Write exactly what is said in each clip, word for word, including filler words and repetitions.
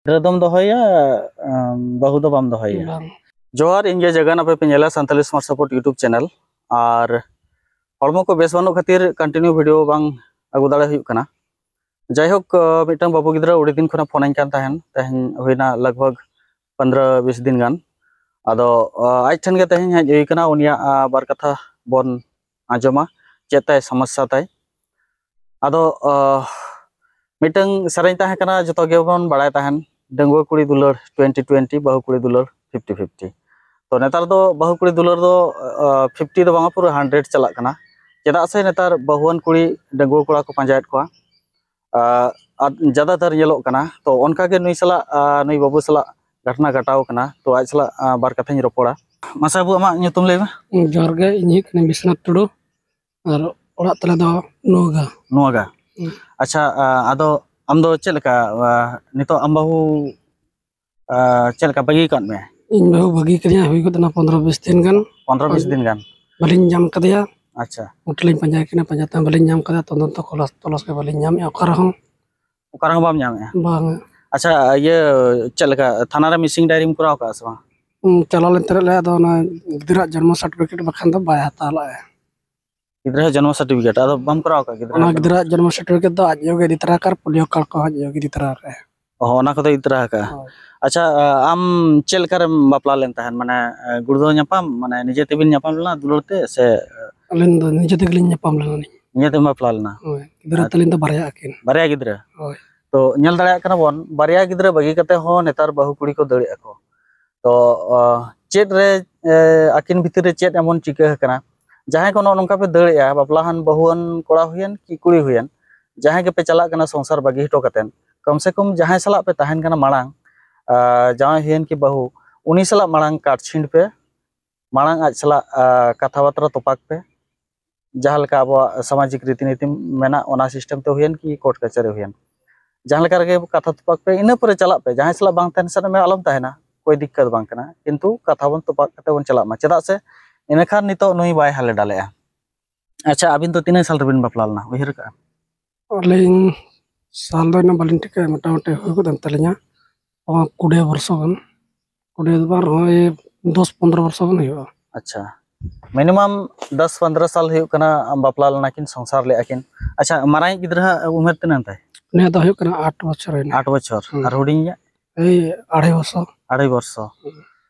ᱜᱤᱫᱽᱨᱟᱹ ᱫᱚᱢ ᱫᱚᱦᱚᱭᱟ, ᱵᱟᱹᱦᱩ ᱫᱚ ᱵᱟᱢ ᱫᱚᱦᱚᱭᱟ᱾ ᱡᱚᱦᱟᱨ, ᱤᱧ ᱜᱮ ᱡᱟᱜᱟᱱ, ᱟᱯᱮ ᱯᱮ ᱧᱮᱞᱟ Santali smart support YouTube channel. ᱟᱨ ᱦᱚᱲᱢᱚ ᱠᱚ ᱵᱮᱥ ᱵᱟᱹᱱᱩᱜ ᱠᱷᱟᱹᱛᱤᱨ ᱠᱚᱱᱴᱤᱱᱤᱭᱩ ᱵᱷᱤᱰᱤᱭᱳ ᱵᱟᱝ ᱟᱹᱜᱩ ᱫᱟᱲᱮ ᱦᱩᱭᱩᱜ ᱠᱟᱱᱟ᱾ ᱡᱟᱭᱦᱳᱠ, ᱢᱤᱫᱴᱟᱝ ᱵᱟᱹᱵᱩ ᱜᱤᱫᱽᱨᱟᱹ ᱟᱹᱰᱤ ᱫᱤᱱ ᱠᱷᱚᱱᱮ ᱯᱷᱳᱱᱟᱹᱧ ᱠᱟᱱ ᱛᱟᱦᱮᱱ, ᱛᱮᱦᱮᱧ ᱦᱩᱭᱱᱟ ᱞᱟᱜᱽ ᱵᱷᱟᱜᱽ ᱯᱚᱱᱫᱽᱨᱚ ᱵᱤᱥ ᱫᱤᱱ ᱜᱟᱱ᱾ ᱟᱫᱚ ᱟᱡ ᱴᱷᱮᱱ ᱜᱮ ᱛᱮᱦᱮᱧ ᱦᱮᱡ ᱦᱩᱭ ᱠᱟᱱᱟ, ᱩᱱᱤᱭᱟᱜ ᱵᱟᱨ ᱠᱟᱛᱷᱟ ᱵᱚᱱ ᱟᱸᱡᱚᱢᱟ, ᱪᱮᱫ ᱛᱟᱭ ᱥᱚᱢᱚᱥᱥᱟ ᱛᱟᱭ᱾ ᱟᱫᱚ ᱢᱤᱫᱴᱟᱝ ᱥᱮᱨᱮᱧ ᱛᱟᱦᱮᱸ ᱠᱟᱱᱟ, ᱡᱚᱛᱚ ᱜᱮᱵᱚᱱ ᱵᱟᱲᱟᱭ ᱛᱟᱦᱮᱱ, ᱰᱟᱺᱜᱩᱣᱟᱹ ᱠᱩᱲᱤ ᱫᱩᱞᱟᱹᱲ ᱴᱩᱭᱮᱱᱴᱤ ᱴᱩᱭᱮᱱᱴᱤ, ᱵᱟᱹᱦᱩ ᱠᱩᱲᱤ ᱫᱩᱞᱟᱹᱲ ᱯᱷᱤᱯᱴᱤ ᱯᱷᱤᱯᱴᱤ᱾ ᱛᱚ ᱱᱮᱛᱟᱨ ᱫᱚ ᱵᱟᱹᱦᱩ ᱠᱩᱲᱤ ᱫᱩᱞᱟᱹᱲ ᱫᱚ ᱯᱷᱤᱯᱴᱤ ᱫᱚ ᱵᱟᱝᱟ, ᱯᱩᱨᱟᱹ ᱦᱟᱱᱰᱨᱮᱰ ᱪᱟᱞᱟᱜ ᱠᱟᱱᱟ᱾ ᱪᱮᱫᱟᱜ ᱥᱮ ᱱᱮᱛᱟᱨ ᱵᱟᱹᱦᱩᱣᱟᱱ ᱠᱩᱲᱤ ᱰᱟᱺᱜᱩᱣᱟᱹ ᱠᱚᱲᱟ ᱠᱚ ᱯᱟᱸᱡᱟᱭᱮᱫ ᱠᱚᱣᱟ᱾ ᱟᱨ ᱡᱟᱫᱟᱛᱟᱨ ᱧᱮᱞᱚᱜ ᱠᱟᱱᱟ᱾ ᱛᱚ ᱚᱱᱠᱟᱜᱮ ᱱᱩᱭ ᱥᱟᱞᱟᱜ, ᱱᱩᱭ ᱵᱟᱹᱵᱩ ᱥᱟᱞᱟᱜ ᱜᱷᱚᱴᱚᱱᱟ ᱜᱷᱚᱴᱟᱣ ᱠᱟᱱᱟ᱾ ᱛᱚ ᱟᱡ ᱥᱟᱞᱟᱜ ᱵᱟᱨ ᱠᱟᱛᱷᱟᱧ ᱨᱚᱯᱚᱲᱟ᱾ ᱢᱟᱥᱮ ᱵᱟᱹᱵᱩ, ᱟᱢᱟᱜ ᱧᱩᱛᱩᱢ ᱞᱟᱹᱭ ᱢᱮ᱾ ᱡᱚᱦᱟᱨ ᱜᱮ, ᱤᱧ ᱦᱩᱭᱩᱜ ᱠᱟᱹᱱᱟᱹᱧ ᱵᱤᱥᱱᱟᱛᱷ ᱴᱩᱰᱩ᱾ ᱟᱨ ᱚᱲᱟᱜ ᱛᱟᱞᱮ ᱫᱚ ᱱᱚᱣᱟᱜᱟ᱾ ᱱᱚᱣᱟᱜᱟ᱾ ᱦᱩᱸ᱾ ᱟᱪᱪᱷᱟ, ᱟᱫᱚ ᱟᱢ ᱫᱚ ᱪᱮᱫ ᱞᱮᱠᱟ, ᱱᱤᱛᱚᱜ ᱟᱢ ᱵᱟᱹᱦᱩ ᱪᱮᱫ ᱞᱮᱠᱟ ᱵᱟᱹᱜᱤ ᱟᱠᱟᱫ ᱢᱮᱭᱟ? ᱤᱧ ᱵᱟᱹᱦᱩ ᱵᱟᱹᱜᱤ ᱠᱟᱫᱤᱧᱟ, ᱦᱩᱭ ᱜᱚᱫ ᱮᱱᱟ ᱯᱚᱱᱫᱽᱨᱚ ᱵᱤᱥ ᱫᱤᱱ ᱜᱟᱱ᱾ ᱯᱚᱱᱫᱽᱨᱚ ᱵᱤᱥ ᱫᱤᱱ ᱜᱟᱱ? ᱵᱟᱹᱞᱤᱧ ᱧᱟᱢ ᱠᱟᱫᱮᱭᱟ᱾ ᱟᱪᱪᱷᱟ᱾ ᱜᱚᱴᱟ ᱞᱤᱧ ᱯᱟᱸᱡᱟ ᱠᱤᱱᱟ, ᱯᱟᱸᱡᱟ ᱛᱮᱦᱚᱸ ᱵᱟᱹᱞᱤᱧ ᱧᱟᱢ ᱠᱟᱫᱮᱭᱟ, ᱛᱚᱫᱚᱱᱛᱚ ᱠᱷᱚᱞᱟᱥ ᱛᱚᱞᱟᱥ ᱜᱮ ᱵᱟᱹᱞᱤᱧ ᱧᱟᱢᱮᱫᱼᱟ ᱚᱠᱟ ᱨᱮᱦᱚᱸ᱾ ᱚᱠᱟ ᱨᱮᱦᱚᱸ ᱵᱟᱢ ᱧᱟᱢᱮᱫᱼᱟ? ᱵᱟᱝ᱾ ᱟᱪᱪᱷᱟ, ᱤᱭᱟᱹ, ᱪᱮᱫ ᱞᱮᱠᱟ ᱛᱷᱟᱱᱟ ᱨᱮ ᱢᱤᱥᱤᱝ ᱰᱟᱭᱨᱤᱢ ᱠᱚᱨᱟᱣ ᱠᱟᱜᱼᱟ ᱥᱮ ᱵᱟᱝ? ᱦᱩᱸ, ᱪᱟᱞᱟᱣ ᱞᱮᱱ ᱛᱟᱦᱮᱸᱫ ᱞᱮ, ᱟᱫᱚ ᱚᱱᱟ ᱜᱤᱫᱽᱨᱟᱹᱣᱟᱜ ᱡᱚᱱᱢᱚ ᱥᱟᱨᱴᱤᱯᱷᱤᱠᱮᱴ ᱵᱟᱠᱷᱟᱱ ᱫᱚ ᱵᱟᱭ ᱦᱟᱛᱟᱣ ᱞᱟᱜᱼᱟ᱾ ᱜᱤᱫᱽᱨᱟᱹ ᱡᱚᱱᱢᱚ ᱥᱟᱨᱴᱤᱯᱷᱤᱠᱮᱴ ᱟᱫᱚ ᱵᱟᱢ ᱠᱚᱨᱟᱣ ᱠᱟᱜᱼᱟ? ᱜᱤᱫᱽᱨᱟᱹ ᱚᱱᱟ ᱡᱚᱱᱢᱚ ᱜᱤᱫᱽᱨᱟᱹᱣᱟᱜ ᱡᱚᱱᱢᱚ ᱥᱟᱨᱴᱤᱯᱷᱤᱠᱮᱴ ᱫᱚ ᱟᱡ ᱟᱭᱳ ᱜᱮ ᱤᱫᱤ ᱛᱚᱨᱟ ᱠᱟᱜᱼᱟ, ᱯᱳᱞᱤᱭᱳ ᱠᱟᱨᱰ ᱠᱚ ᱟᱡ ᱟᱭᱳ ᱜᱮ ᱤᱫᱤ ᱛᱚᱨᱟ ᱠᱟᱜᱼᱟ᱾ ᱚ, ᱚᱱᱟ ᱠᱚᱫᱚ ᱤᱫᱤ ᱛᱚᱨᱟ ᱟᱠᱟᱜᱼᱟ᱾ ᱦᱳᱭ᱾ ᱟᱪᱪᱷᱟ, ᱟᱢ ᱪᱮᱫ ᱞᱮᱠᱟᱨᱮᱢ ᱵᱟᱯᱞᱟ ᱞᱮᱱ ᱛᱟᱦᱮᱸᱫ? ᱢᱟᱱᱮ, ᱜᱩᱲᱫᱟᱹᱣ ᱧᱟᱯᱟᱢ, ᱢᱟᱱᱮ ᱱᱤᱡᱮ ᱛᱮᱵᱤᱱ ᱧᱟᱯᱟᱢ ᱞᱮᱱᱟ ᱫᱩᱞᱟᱹᱲ ᱛᱮ ᱥᱮ? ᱟᱹᱞᱤᱧ ᱫᱚ ᱱᱤᱡᱮ ᱛᱮᱜᱮᱞᱤᱧ ᱧᱟᱯᱟᱢ ᱞᱮᱱᱟ ᱞᱤᱧ᱾ ᱱᱤᱡᱮ ᱛᱮᱢ ᱵᱟᱯᱞᱟ ᱞᱮᱱᱟ? ᱦᱳᱭ, ᱜᱤᱫᱽᱨᱟᱹ ᱟᱨ ᱛᱟᱹᱞᱤᱧ ᱫᱚ ᱵᱟᱨᱭᱟ ᱟᱹᱠᱤᱱ᱾ ᱵᱟᱨᱭᱟ ᱜᱤᱫᱽᱨᱟᱹ? ᱦᱳᱭ᱾ ᱛᱚ, ᱧᱮᱞ ᱫᱟᱲᱮᱭᱟᱜ ᱠᱟᱱᱟ ᱵᱚᱱ, ᱵᱟᱨᱭᱟ ᱜᱤᱫᱽᱨᱟᱹ ᱵᱟᱹᱜᱤ ᱠᱟᱛᱮ ᱦᱚᱸ ᱱᱮᱛᱟᱨ ᱵᱟᱹᱦᱩ ᱠᱩᱲᱤ ᱠᱚ ᱫᱟᱹᱲᱮᱜᱼᱟ ᱠᱚ᱾ ᱛᱚ, ᱚ, ᱪᱮᱫ ᱨᱮ, ᱮ, ᱟᱹᱠᱤᱱ ᱵᱷᱤᱛᱤᱨ ᱨᱮ ᱪᱮᱫ ᱮᱢᱚᱱ ᱪᱤᱠᱟᱹ ᱟᱠᱟᱱᱟ? ᱡᱟᱦᱟᱸᱭ ᱠᱚ ᱱᱚᱜᱼᱚ ᱱᱚᱝᱠᱟ ᱯᱮ ᱫᱟᱹᱲᱮᱜᱼᱟ, ᱵᱟᱯᱞᱟᱦᱟᱱ ᱵᱟᱹᱦᱩᱣᱟᱱ ᱠᱚᱲᱟ ᱦᱩᱭᱮᱱ ᱠᱤ ᱠᱩᱲᱤ ᱦᱩᱭᱮᱱ, ᱡᱟᱦᱟᱸᱭ ᱜᱮᱯᱮ ᱪᱟᱞᱟᱜ ᱠᱟᱱᱟ ᱥᱚᱝᱥᱟᱨ ᱵᱟᱹᱜᱤ ᱦᱚᱴᱚ ᱠᱟᱛᱮᱫ, ᱠᱚᱢ ᱥᱮ ᱠᱚᱢ ᱡᱟᱦᱟᱸᱭ ᱥᱟᱞᱟᱜ ᱯᱮ ᱛᱟᱦᱮᱱ ᱠᱟᱱᱟ ᱢᱟᱲᱟᱝ, ᱟ, ᱡᱟᱶᱟᱭ ᱦᱩᱭᱮᱱ ᱠᱤ ᱵᱟᱹᱦᱩ, ᱩᱱᱤ ᱥᱟᱞᱟᱜ ᱢᱟᱲᱟᱝ ᱠᱟᱴᱪᱷᱤᱱ ᱯᱮ, ᱢᱟᱲᱟᱝ ᱟᱡ ᱥᱟᱞᱟᱜ, ᱟ, ᱠᱟᱛᱷᱟ ᱵᱟᱛᱨᱟ ᱛᱚᱯᱟᱠ ᱯᱮ᱾ ᱡᱟᱦᱟᱸ ᱞᱮᱠᱟ ᱟᱵᱚᱣᱟᱜ ᱥᱟᱢᱟᱡᱤᱠ ᱨᱤᱛᱤ ᱱᱤᱛᱤ ᱢᱮᱱᱟᱜ, ᱚᱱᱟ ᱥᱤᱥᱴᱮᱢ ᱛᱮ ᱦᱩᱭᱮᱱ ᱠᱤ ᱠᱳᱨᱴ ᱠᱟᱪᱷᱟᱹᱨᱤ ᱦᱩᱭᱮᱱ, ᱡᱟᱦᱟᱸ ᱞᱮᱠᱟ ᱨᱮᱜᱮ ᱠᱟᱛᱷᱟ ᱛᱚᱯᱟᱜ ᱯᱮ, ᱤᱱᱟᱹ ᱯᱚᱨᱮ ᱪᱟᱞᱟᱜ ᱯᱮ᱾ ᱡᱟᱦᱟᱸᱭ ᱥᱟᱞᱟᱜ ᱵᱟᱝ ᱛᱟᱦᱮᱱ ᱥᱟᱱᱟ ᱢᱮ, ᱟᱞᱚᱢ ᱛᱟᱦᱮᱱᱟ, ᱠᱳᱭ ᱫᱤᱠᱠᱟᱛ ᱵᱟᱝ ᱠᱟᱱᱟ, ᱠᱤᱱᱛᱩ ᱠᱟᱛᱷᱟ ᱵᱚᱱ ᱛᱚᱯᱟᱜ ᱠᱟᱛᱮ ᱵᱚᱱ ᱪᱟᱞᱟᱜ ᱢᱟ᱾ ᱪᱮᱫᱟᱜ ᱥᱮ ᱤᱱᱟᱹᱠᱷᱟᱱ ᱱᱤᱛᱚᱜ ᱱᱩᱭ ᱵᱟᱭ ᱦᱟᱞᱮ ᱰᱟᱞᱮᱜᱼᱟ᱾ ᱟᱪᱪᱷᱟ, ᱟᱹᱵᱤᱱ ᱫᱚ ᱛᱤᱱᱟᱹᱜ ᱥᱟᱞ ᱨᱮᱵᱤᱱ ᱵᱟᱯᱞᱟ ᱞᱮᱱᱟ, ᱩᱭᱦᱟᱹᱨ ᱠᱟᱜᱼᱟ? ᱟᱹᱞᱤᱧ ᱥᱟᱞ ᱫᱚ ᱤᱱᱟᱹᱜ ᱵᱟᱹᱞᱤᱧ ᱴᱷᱤᱠᱟᱹᱭᱟ, ᱢᱚᱴᱟᱢᱩᱴᱤ ᱦᱩᱭ ᱜᱚᱫ ᱮᱱ ᱛᱟᱹᱞᱤᱧᱟ᱾ ᱠᱩᱲᱤ ᱵᱚᱨᱥᱚ ᱜᱟᱱ᱾ ᱠᱩᱲᱤ ᱫᱚ ᱵᱟᱝ ᱨᱮᱦᱚᱸ, ᱳᱭ ᱫᱚᱥ ᱯᱚᱱᱫᱽᱨᱚ ᱵᱚᱨᱥᱚ ᱜᱟᱱ ᱦᱩᱭᱩᱜᱼᱟ᱾ ᱟᱪᱪᱷᱟ, ᱢᱤᱱᱤᱢᱟᱢ ᱫᱚᱥ ᱯᱚᱱᱫᱽᱨᱚ ᱥᱟᱞ ᱦᱩᱭᱩᱜ ᱠᱟᱱᱟ ᱵᱟᱯᱞᱟ ᱞᱮᱱᱟ ᱠᱤᱱ, ᱥᱚᱝᱥᱟᱨ ᱞᱮᱫᱼᱟ ᱠᱤᱱ᱾ ᱟᱪᱪᱷᱟ, ᱢᱟᱨᱟᱝᱤᱡ ᱜᱤᱫᱽᱨᱟᱹ ᱦᱟᱜ ᱩᱢᱮᱨ ᱛᱤᱱᱟᱹᱜ ᱛᱟᱭ? ᱩᱱᱤᱭᱟᱜ ᱫᱚ ᱦᱩᱭᱩᱜ ᱠᱟᱱᱟ ᱟᱴ ᱵᱚᱪᱷᱚᱨ ᱦᱩᱭᱱᱟ᱾ ᱟᱴ ᱵᱚᱪᱷᱚᱨ᱾ ᱦᱩᱸ᱾ ᱟᱨ ᱦᱩᱰᱤᱧᱤᱡ? ᱮᱭ ᱟᱲᱟᱭ ᱵᱚᱨᱥᱚ᱾ ᱟᱲᱟᱭ ᱵᱚᱨᱥᱚ᱾ ᱦᱩᱸ᱾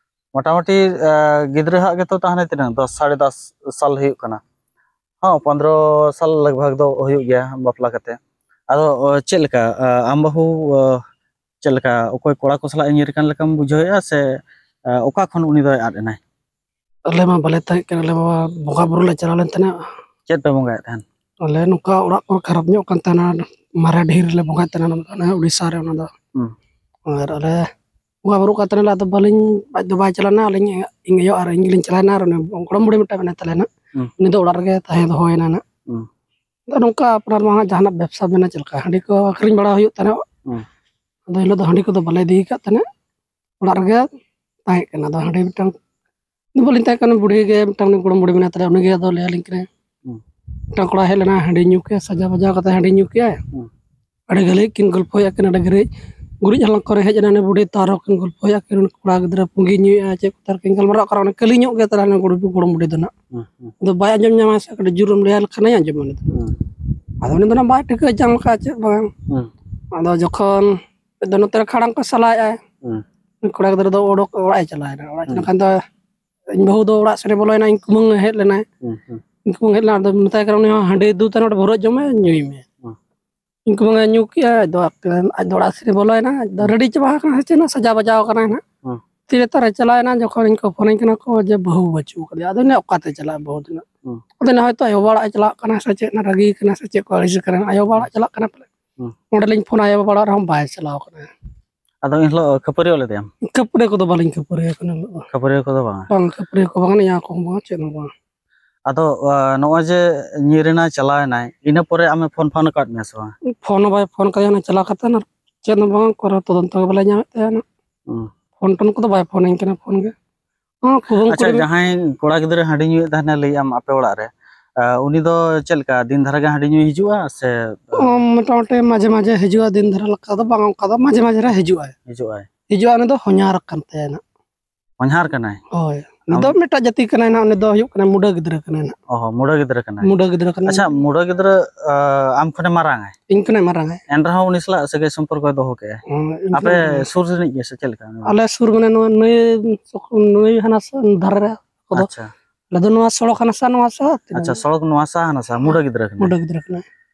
ᱢᱚᱴᱟᱢᱩᱴᱤ, ᱟᱸ, ᱜᱤᱫᱽᱨᱟᱹ ᱦᱟᱜ ᱜᱮᱛᱚ ᱛᱟᱦᱮᱱᱟ ᱛᱤᱱᱟᱹᱜ, ᱫᱚᱥ, ᱥᱟᱲᱮ ᱫᱚᱥ ᱥᱟᱞ ᱦᱩᱭᱩᱜ ᱠᱟᱱᱟ᱾ ᱦᱚᱸ, ᱯᱚᱱᱫᱽᱨᱚ ᱥᱟᱞ ᱞᱟᱜᱽ ᱵᱷᱟᱜᱽ ᱫᱚ ᱦᱩᱭᱩᱜ ᱜᱮᱭᱟ ᱵᱟᱯᱞᱟ ᱠᱟᱛᱮ᱾ ᱟᱫᱚ, ᱚ, ᱪᱮᱫ ᱞᱮᱠᱟ, ᱟ, ᱟᱢ ᱵᱟᱹᱦᱩ, ᱚ, ᱪᱮᱫ ᱞᱮᱠᱟ, ᱚᱠᱚᱭ ᱠᱚᱲᱟ ᱠᱚ ᱥᱟᱞᱟᱜ ᱮ ᱧᱤᱨ ᱠᱟᱱ ᱞᱮᱠᱟᱢ ᱵᱩᱡᱷᱟᱹᱣᱮᱫᱼᱟ ᱥᱮ, ᱟ, ᱚᱠᱟ ᱠᱷᱚᱱ ᱩᱱᱤ ᱫᱚᱭ ᱟᱫ ᱮᱱᱟᱭ? ᱟᱞᱮ ᱢᱟ ᱵᱟᱞᱮ ᱛᱟᱦᱮᱸ ᱠᱟᱱᱟ, ᱟᱞᱮ ᱢᱟ ᱵᱚᱸᱜᱟ ᱵᱩᱨᱩ ᱞᱮ ᱪᱟᱞᱟᱣ ᱞᱮᱱ ᱛᱟᱦᱮᱱᱟ᱾ ᱪᱮᱫ ᱯᱮ ᱵᱚᱸᱜᱟᱭᱮᱫ ᱛᱟᱦᱮᱱ? ᱟᱞᱮ ᱱᱚᱝᱠᱟ ᱚᱲᱟᱜ ᱠᱚ ᱠᱷᱟᱨᱟᱯ ᱧᱚᱜ ᱠᱟᱱ ᱛᱟᱦᱮᱱᱟ, ᱢᱟᱨᱮ ᱰᱷᱤᱨ ᱞᱮ ᱵᱚᱸᱜᱟᱭᱮᱫ ᱛᱟᱦᱮᱱᱟ, ᱚᱱᱟ ᱩᱲᱤᱥᱥᱟ ᱨᱮ ᱚᱱᱟ ᱫᱚ᱾ ᱦᱩᱸ᱾ ᱟᱨ ᱟᱞᱮ ᱵᱚᱸᱜᱟ ᱵᱩᱨᱩᱜ ᱠᱟᱱ ᱛᱟᱦᱮᱱᱟᱞᱮ, ᱟᱫᱚ ᱵᱟᱹᱞᱤᱧ, ᱟᱡ ᱫᱚ ᱵᱟᱭ ᱪᱟᱞᱟᱣ ᱞᱮᱱᱟ, ᱟᱹᱞᱤᱧ, ᱤᱧ ᱟᱭᱳ ᱟᱨ ᱤᱧ ᱜᱮᱞᱤᱧ ᱪᱟᱞᱟᱣ ᱮᱱᱟ᱾ ᱟᱨ ᱩᱱᱤ ᱜᱚᱲᱚᱢ ᱵᱩᱲᱦᱤ ᱢᱤᱫᱴᱟᱝ ᱢᱮᱱᱟᱭ ᱛᱟᱞᱮᱭᱟ ᱱᱟᱜ, ᱦᱩᱸ᱾ ᱩᱱᱤ ᱫᱚ ᱚᱲᱟᱜ ᱨᱮᱜᱮ ᱛᱟᱦᱮᱸ ᱫᱚᱦᱚᱭᱮᱱᱟ ᱱᱟᱜ᱾ ᱦᱩᱸ᱾ ᱟᱫᱚ ᱱᱚᱝᱠᱟ ᱟᱯᱱᱟᱨ ᱢᱟ ᱦᱟᱸᱜ ᱡᱟᱦᱟᱱᱟᱜ ᱵᱮᱵᱽᱥᱟ ᱢᱮᱱᱟ ᱪᱮᱫ ᱞᱮᱠᱟ, ᱦᱟᱺᱰᱤ ᱠᱚ ᱟᱹᱠᱷᱨᱤᱧ ᱵᱟᱲᱟ ᱦᱩᱭᱩᱜ ᱛᱟᱦᱮᱱᱟ᱾ ᱦᱩᱸ᱾ ᱟᱫᱚ ᱮᱱᱦᱤᱞᱳᱜ ᱫᱚ ᱦᱟᱺᱰᱤ ᱠᱚᱫᱚ ᱵᱟᱞᱮ ᱤᱫᱤ ᱟᱠᱟᱫ ᱛᱟᱦᱮᱱᱟ, ᱚᱲᱟᱜ ᱨᱮᱜᱮ ᱛᱟᱦᱮᱸ ᱠᱟᱱᱟ᱾ ᱟᱫᱚ ᱦᱟᱺᱰᱤ ᱢᱤᱫᱴᱟᱝ ᱫᱚ ᱵᱟᱹᱞᱤᱧ ᱛᱟᱦᱮᱸ ᱠᱟᱱᱟ, ᱵᱩᱲᱦᱤ ᱜᱮ ᱢᱤᱫᱴᱟᱝ ᱩᱱᱤ ᱜᱚᱲᱚᱢ ᱵᱩᱲᱦᱤ ᱢᱮᱱᱟᱭ ᱛᱟᱞᱮᱭᱟ, ᱩᱱᱤ ᱜᱮ ᱟᱫᱚ ᱞᱟᱹᱭ ᱟᱹᱞᱤᱧ ᱠᱟᱱᱟᱭ᱾ ᱦᱩᱸ᱾ ᱢᱤᱫᱴᱟᱝ ᱠᱚᱲᱟ ᱦᱮᱡ ᱞᱮᱱᱟ, ᱦᱟᱺᱰᱤ ᱧᱩ ᱠᱮᱫ, ᱥᱟᱡᱟᱣ ᱵᱟᱡᱟᱣ ᱠᱟᱛᱮ ᱦᱟᱺᱰᱤ ᱧᱩ ᱠᱮᱫᱟᱭ᱾ ᱦᱩᱸ᱾ ᱟᱹᱰᱤ ᱜᱷᱟᱹᱲᱤᱡ ᱠᱤᱱ ᱜᱚᱞᱯᱷᱚᱭᱟ ᱠᱤᱱ, ᱟᱹᱰᱤ ᱜᱷᱟᱹᱲᱤᱡ ᱜᱩᱨᱤᱡ ᱦᱟᱞᱟᱝ ᱠᱚᱨᱮ ᱦᱮᱡ ᱮᱱᱟ ᱩᱱᱤ ᱵᱩᱰᱷᱤ, ᱛᱟᱨ ᱦᱚᱸ ᱠᱤᱱ ᱜᱚᱞᱯᱷᱚᱭᱟ ᱠᱤᱱ, ᱩᱱᱤ ᱠᱚᱲᱟ ᱜᱤᱫᱽᱨᱟᱹ ᱯᱩᱸᱜᱤ ᱧᱩᱭᱮᱫᱼᱟ, ᱪᱮᱫ ᱠᱚ ᱛᱟᱨ ᱠᱤᱱ ᱜᱟᱞᱢᱟᱨᱟᱜ ᱠᱟᱱᱟ, ᱚᱱᱟ ᱠᱟᱹᱞᱤ ᱧᱚᱜ ᱜᱮ ᱛᱟᱦᱞᱮ ᱩᱱᱤ ᱜᱚᱲᱚᱢ ᱵᱩᱰᱷᱤ ᱫᱚ ᱱᱟᱜ᱾ ᱦᱩᱸ, ᱦᱩᱸ᱾ ᱟᱫᱚ ᱵᱟᱭ ᱟᱸᱡᱚᱢ ᱧᱟᱢᱟ ᱥᱮ, ᱠᱟᱹᱴᱤᱡ ᱡᱳᱨᱮᱢ ᱞᱟᱹᱭᱟᱭ ᱞᱮᱠᱷᱟᱱ ᱟᱸᱡᱚᱢᱟ ᱩᱱᱤ ᱫᱚ᱾ ᱦᱩᱸ᱾ ᱟᱫᱚ ᱩᱱᱤ ᱫᱚ ᱱᱟᱜ ᱵᱟᱭ ᱴᱷᱤᱠᱟᱹ ᱡᱟᱝ ᱞᱮᱠᱟ ᱪᱮᱫ ᱵᱟᱝ᱾ ᱦᱩᱸ᱾ ᱟᱫᱚ ᱡᱚᱠᱷᱚᱱ ᱫᱚ ᱱᱚᱛᱮ ᱨᱮ ᱠᱷᱟᱲᱟᱝ ᱠᱚ ᱥᱟᱞᱟᱭᱮᱫᱼᱟ, ᱦᱩᱸ᱾ ᱩᱱᱤ ᱠᱚᱲᱟ ᱜᱤᱫᱽᱨᱟᱹ ᱫᱚ ᱚᱰᱚᱠ ᱚᱲᱟᱜ ᱮ ᱪᱟᱞᱟᱣᱮᱱᱟ᱾ ᱚᱲᱟᱜ ᱦᱩᱸ᱾ ᱪᱟᱞᱟᱣ ᱠᱷᱟᱱ ᱫᱚ ᱤᱧ ᱵᱟᱹᱦᱩ ᱫᱚ ᱚᱲᱟᱜ ᱥᱮᱫ ᱮ ᱵᱚᱞᱚᱭᱮᱱᱟ, ᱤᱧ ᱠᱩᱢᱟᱹᱝ ᱮ ᱦᱮᱡ ᱞᱮᱱᱟᱭ᱾ ᱦᱩᱸ, ᱦᱩᱸ᱾ ᱤᱧ ᱠᱩᱢᱟᱹᱝ ᱦᱮᱡ ᱞᱮᱱᱟ, ᱟᱫᱚ ᱢᱮᱛᱟᱭ ᱠᱟᱱᱟ, "ᱩᱱᱤ ᱦᱚᱸ ᱦᱟᱺᱰᱤ ᱫᱩ ᱛᱟᱱᱮ ᱵᱷᱚᱨᱟᱣ ᱡᱚᱢ ᱢᱮ, ᱧᱩᱭ ᱢᱮ᱾" ᱦᱩᱸ᱾ ᱤᱧ ᱠᱩᱢᱟᱹᱝ ᱮ ᱧᱩ ᱠᱮᱜᱼᱟ, ᱟᱡ ᱫᱚ ᱟᱡ ᱫᱚ ᱚᱲᱟᱜ ᱥᱮᱫ ᱮ ᱵᱚᱞᱚᱭᱮᱱᱟ, ᱟᱡ ᱫᱚ ᱦᱩᱸ᱾ ᱨᱮᱰᱤ ᱪᱟᱵᱟ ᱟᱠᱟᱱᱟ, ᱥᱮ ᱪᱮᱫ ᱱᱟ ᱥᱟᱡᱟᱣ ᱵᱟᱡᱟᱣ ᱟᱠᱟᱱᱟᱭ ᱱᱟᱜ᱾ ᱦᱩᱸ᱾ ᱛᱤᱨᱮ ᱛᱟᱨᱮ ᱪᱟᱞᱟᱣᱮᱱᱟ, ᱡᱚᱠᱷᱚᱱ ᱤᱧ ᱠᱚ ᱯᱷᱳᱱᱟᱹᱧ ᱠᱟᱱᱟ ᱠᱚ ᱡᱮ ᱵᱟᱹᱦᱩ ᱵᱟᱹᱪᱩᱜ ᱟᱠᱟᱫᱮᱭᱟ, ᱟᱫᱚ ᱤᱧ ᱞᱟᱹᱭᱟ, "ᱚᱠᱟᱛᱮ ᱪᱟᱞᱟᱜᱼᱟ ᱵᱟᱹᱦᱩ ᱫᱚ ᱱᱟᱜ?" ᱦᱩᱸ᱾ ᱟᱫᱚ ᱱᱟ ᱦᱚᱭᱛᱳ ᱟᱭᱳ ᱵᱟᱵᱟ ᱚᱲᱟᱜ ᱮ ᱪᱟᱞᱟᱜ ᱠᱟᱱᱟ ᱥᱮ ᱪᱮᱫ, ᱱᱟ ᱨᱟᱹᱜᱤ ᱠᱟᱱᱟ ᱥᱮ ᱪᱮᱫ ᱠᱚ ᱟᱹᱲᱤᱥ ᱠᱟᱱᱟ, ᱟᱭᱳ ᱵᱟᱵᱟ ᱚᱲᱟᱜ ᱪᱟᱞᱟᱜ ᱠᱟᱱᱟ ᱯᱟᱞᱮ᱾ ᱦᱩᱸ᱾ ᱚᱸᱰᱮ ᱞᱤᱧ ᱯᱷᱳᱱᱟ, ᱟᱭᱳ ᱵᱟᱵᱟ ᱚᱲᱟᱜ ᱨᱮᱦᱚᱸ ᱵᱟᱭ ᱪᱟᱞᱟᱣ ᱠᱟᱱᱟ᱾ ᱟᱫᱚ ᱮᱱ ᱦᱤᱞᱳᱜ ᱠᱷᱟᱹᱯᱟᱹᱨᱤ ᱞᱮᱫᱮᱭᱟᱢ? ᱠᱷᱟᱹᱯᱟᱹᱨᱤ ᱠᱚᱫᱚ ᱵᱟᱹᱞᱤᱧ ᱠᱷᱟᱹᱯᱟᱹᱨᱤ ᱟᱠᱟᱱᱟ ᱮᱱ ᱦᱤᱞᱳᱜ ᱫᱚ᱾ ᱠᱷᱟᱹᱯᱟᱹᱨᱤ ᱠᱚᱫᱚ ᱵᱟᱝ? ᱵᱟᱝ, ᱠᱷᱟᱹᱯᱟᱹᱨᱤ ᱠᱚ ᱵᱟᱝ, ᱱᱤᱭᱟᱹ ᱠᱚ ᱵᱟᱝ, ᱪᱮᱫ ᱦᱚᱸ ᱵᱟᱝ᱾ ᱟᱫᱚ, ᱟ, ᱱᱚᱜᱼᱚᱭ ᱡᱮ ᱧᱤᱨ ᱮᱱᱟᱭ, ᱪᱟᱞᱟᱣ ᱮᱱᱟᱭ, ᱤᱱᱟᱹ ᱯᱚᱨᱮ ᱟᱢᱮ ᱯᱷᱳᱱ ᱯᱷᱟᱱ ᱟᱠᱟᱫ ᱢᱮᱭᱟ ᱥᱮ ᱵᱟᱝ? ᱯᱷᱳᱱ ᱦᱚᱸ ᱵᱟᱭ ᱯᱷᱳᱱ ᱠᱟᱫᱮᱭᱟ, ᱚᱱᱟ ᱪᱟᱞᱟᱣ ᱠᱟᱛᱮ ᱟᱨ ᱪᱮᱫ ᱦᱚᱸ ᱵᱟᱝ, ᱠᱚᱱᱚ ᱛᱚᱫᱚᱱᱛᱚ ᱜᱮ ᱵᱟᱞᱮ ᱧᱟᱢᱮᱫ ᱛᱟᱭᱟ ᱱᱟᱜ᱾ ᱦᱩᱸ᱾ ᱯᱷᱳᱱ ᱴᱳᱱ ᱠᱚᱫᱚ ᱵᱟᱭ ᱯᱷᱳᱱᱟᱹᱧ ᱠᱟᱱᱟ, ᱯᱷᱳᱱ ᱜᱮ᱾ ᱦᱚᱸ, ᱠᱩᱵᱟᱹᱝ ᱟᱪᱪᱷᱟ, ᱠᱩᱲᱤ ᱡᱟᱦᱟᱸᱭ ᱠᱚᱲᱟ ᱜᱤᱫᱽᱨᱟᱹ ᱦᱟᱺᱰᱤ ᱧᱩᱭᱮᱫ ᱛᱟᱦᱮᱱᱟ, ᱞᱟᱹᱭᱮᱫ ᱟᱢ ᱟᱯᱮ ᱚᱲᱟᱜ ᱨᱮ, ᱟᱨ ᱩᱱᱤ ᱫᱚ ᱪᱮᱫ ᱞᱮᱠᱟ, ᱫᱤᱱ ᱫᱷᱟᱨᱟ ᱜᱮ ᱦᱟᱺᱰᱤ ᱧᱩᱭ ᱦᱤᱡᱩᱜᱼᱟ ᱥᱮ? ᱚ, ᱢᱚᱴᱟᱢᱩᱴᱤ ᱢᱟᱡᱷᱮ ᱢᱟᱡᱷᱮ ᱦᱤᱡᱩᱜᱼᱟ, ᱫᱤᱱ ᱫᱷᱟᱨᱟ ᱞᱮᱠᱟ ᱫᱚ ᱵᱟᱝ, ᱚᱱᱠᱟ ᱫᱚ ᱢᱟᱡᱷᱮ ᱢᱟᱡᱷᱮ ᱨᱮ ᱦᱤᱡᱩᱜᱼᱟᱭ᱾ ᱦᱤᱡᱩᱜᱼᱟᱭ᱾ ᱦᱤᱡᱩᱜᱼᱟ, ᱩᱱᱤ ᱫᱚ ᱦᱚᱧᱦᱟᱨ ᱟᱠᱟᱱ ᱛᱟᱭᱟ ᱱᱟᱜ᱾ ᱦᱚᱧᱦᱟᱨ ᱠᱟᱱᱟᱭ? ᱦᱳᱭ, ᱩᱱᱤ ᱟᱢ- ᱫᱚ ᱢᱤᱫᱴᱟᱜ ᱡᱟᱹᱛᱤ ᱠᱟᱱᱟᱭ ᱱᱟᱜ, ᱩᱱᱤ ᱫᱚ ᱦᱩᱭᱩᱜ ᱠᱟᱱᱟ ᱢᱩᱰᱟᱹ ᱜᱤᱫᱽᱨᱟᱹ ᱠᱟᱱᱟᱭ ᱱᱟᱜ᱾ ᱚ, ᱢᱩᱰᱟᱹ ᱜᱤᱫᱽᱨᱟᱹ ᱠᱟᱱᱟᱭ᱾ ᱢᱩᱰᱟᱹ ᱜᱤᱫᱽᱨᱟᱹ ᱠᱟᱱᱟᱭ᱾ ᱟᱪᱪᱷᱟ, ᱢᱩᱰᱟᱹ ᱜᱤᱫᱽᱨᱟᱹ, ᱟ, ᱟᱢ ᱠᱷᱚᱱᱮ ᱢᱟᱨᱟᱝ ᱟᱭ? ᱤᱧ ᱠᱷᱚᱱᱮ ᱢᱟᱨᱟᱝ ᱟᱭ᱾ ᱮᱱ ᱨᱮᱦᱚᱸ ᱩᱱᱤ ᱥᱟᱞᱟᱜ ᱥᱟᱹᱜᱟᱹᱭ ᱥᱚᱢᱯᱚᱨᱠᱚᱭ ᱫᱚᱦᱚ ᱠᱮᱜᱼᱟ᱾ ᱦᱮᱸ, ᱤᱧ ᱟᱯᱮ ᱠᱷᱚᱱᱮ ᱢᱟᱨᱟᱝ ᱟᱭ᱾ ᱥᱩᱨ ᱨᱤᱱᱤᱡ ᱜᱮ ᱥᱮ ᱪᱮᱫ ᱞᱮᱠᱟ ᱩᱱᱤ ᱫᱚ? ᱟᱞᱮ ᱥᱩᱨ ᱢᱟᱱᱮ ᱱᱚᱣᱟ ᱱᱟᱹᱭ, ᱱᱟᱹᱭ ᱦᱟᱱᱟ ᱥᱟ-, ᱫᱷᱟᱨᱮ ᱨᱮ ᱠᱚᱫᱚ᱾ ᱟᱪᱪᱷᱟ᱾ ᱟᱞᱮ ᱫᱚ ᱱᱚᱣᱟ ᱥᱚᱲᱚᱠ ᱦᱟᱱᱟ ᱥᱟ, ᱱᱚᱣᱟ ᱥᱟ, ᱛᱤᱱᱟᱹᱜ ᱟᱪᱪᱷᱟ, ᱥᱚᱲᱚᱠ ᱱᱚᱣᱟ ᱥᱟ ᱦᱟᱱᱟ ᱥᱟ, ᱢᱩᱰᱟᱹ ᱜᱤᱫᱽᱨᱟᱹ ᱠᱟᱱᱟᱭ᱾ ᱢᱩᱰᱟᱹ ᱜᱤᱫᱽᱨᱟᱹ ᱠᱟᱱᱟᱭ᱾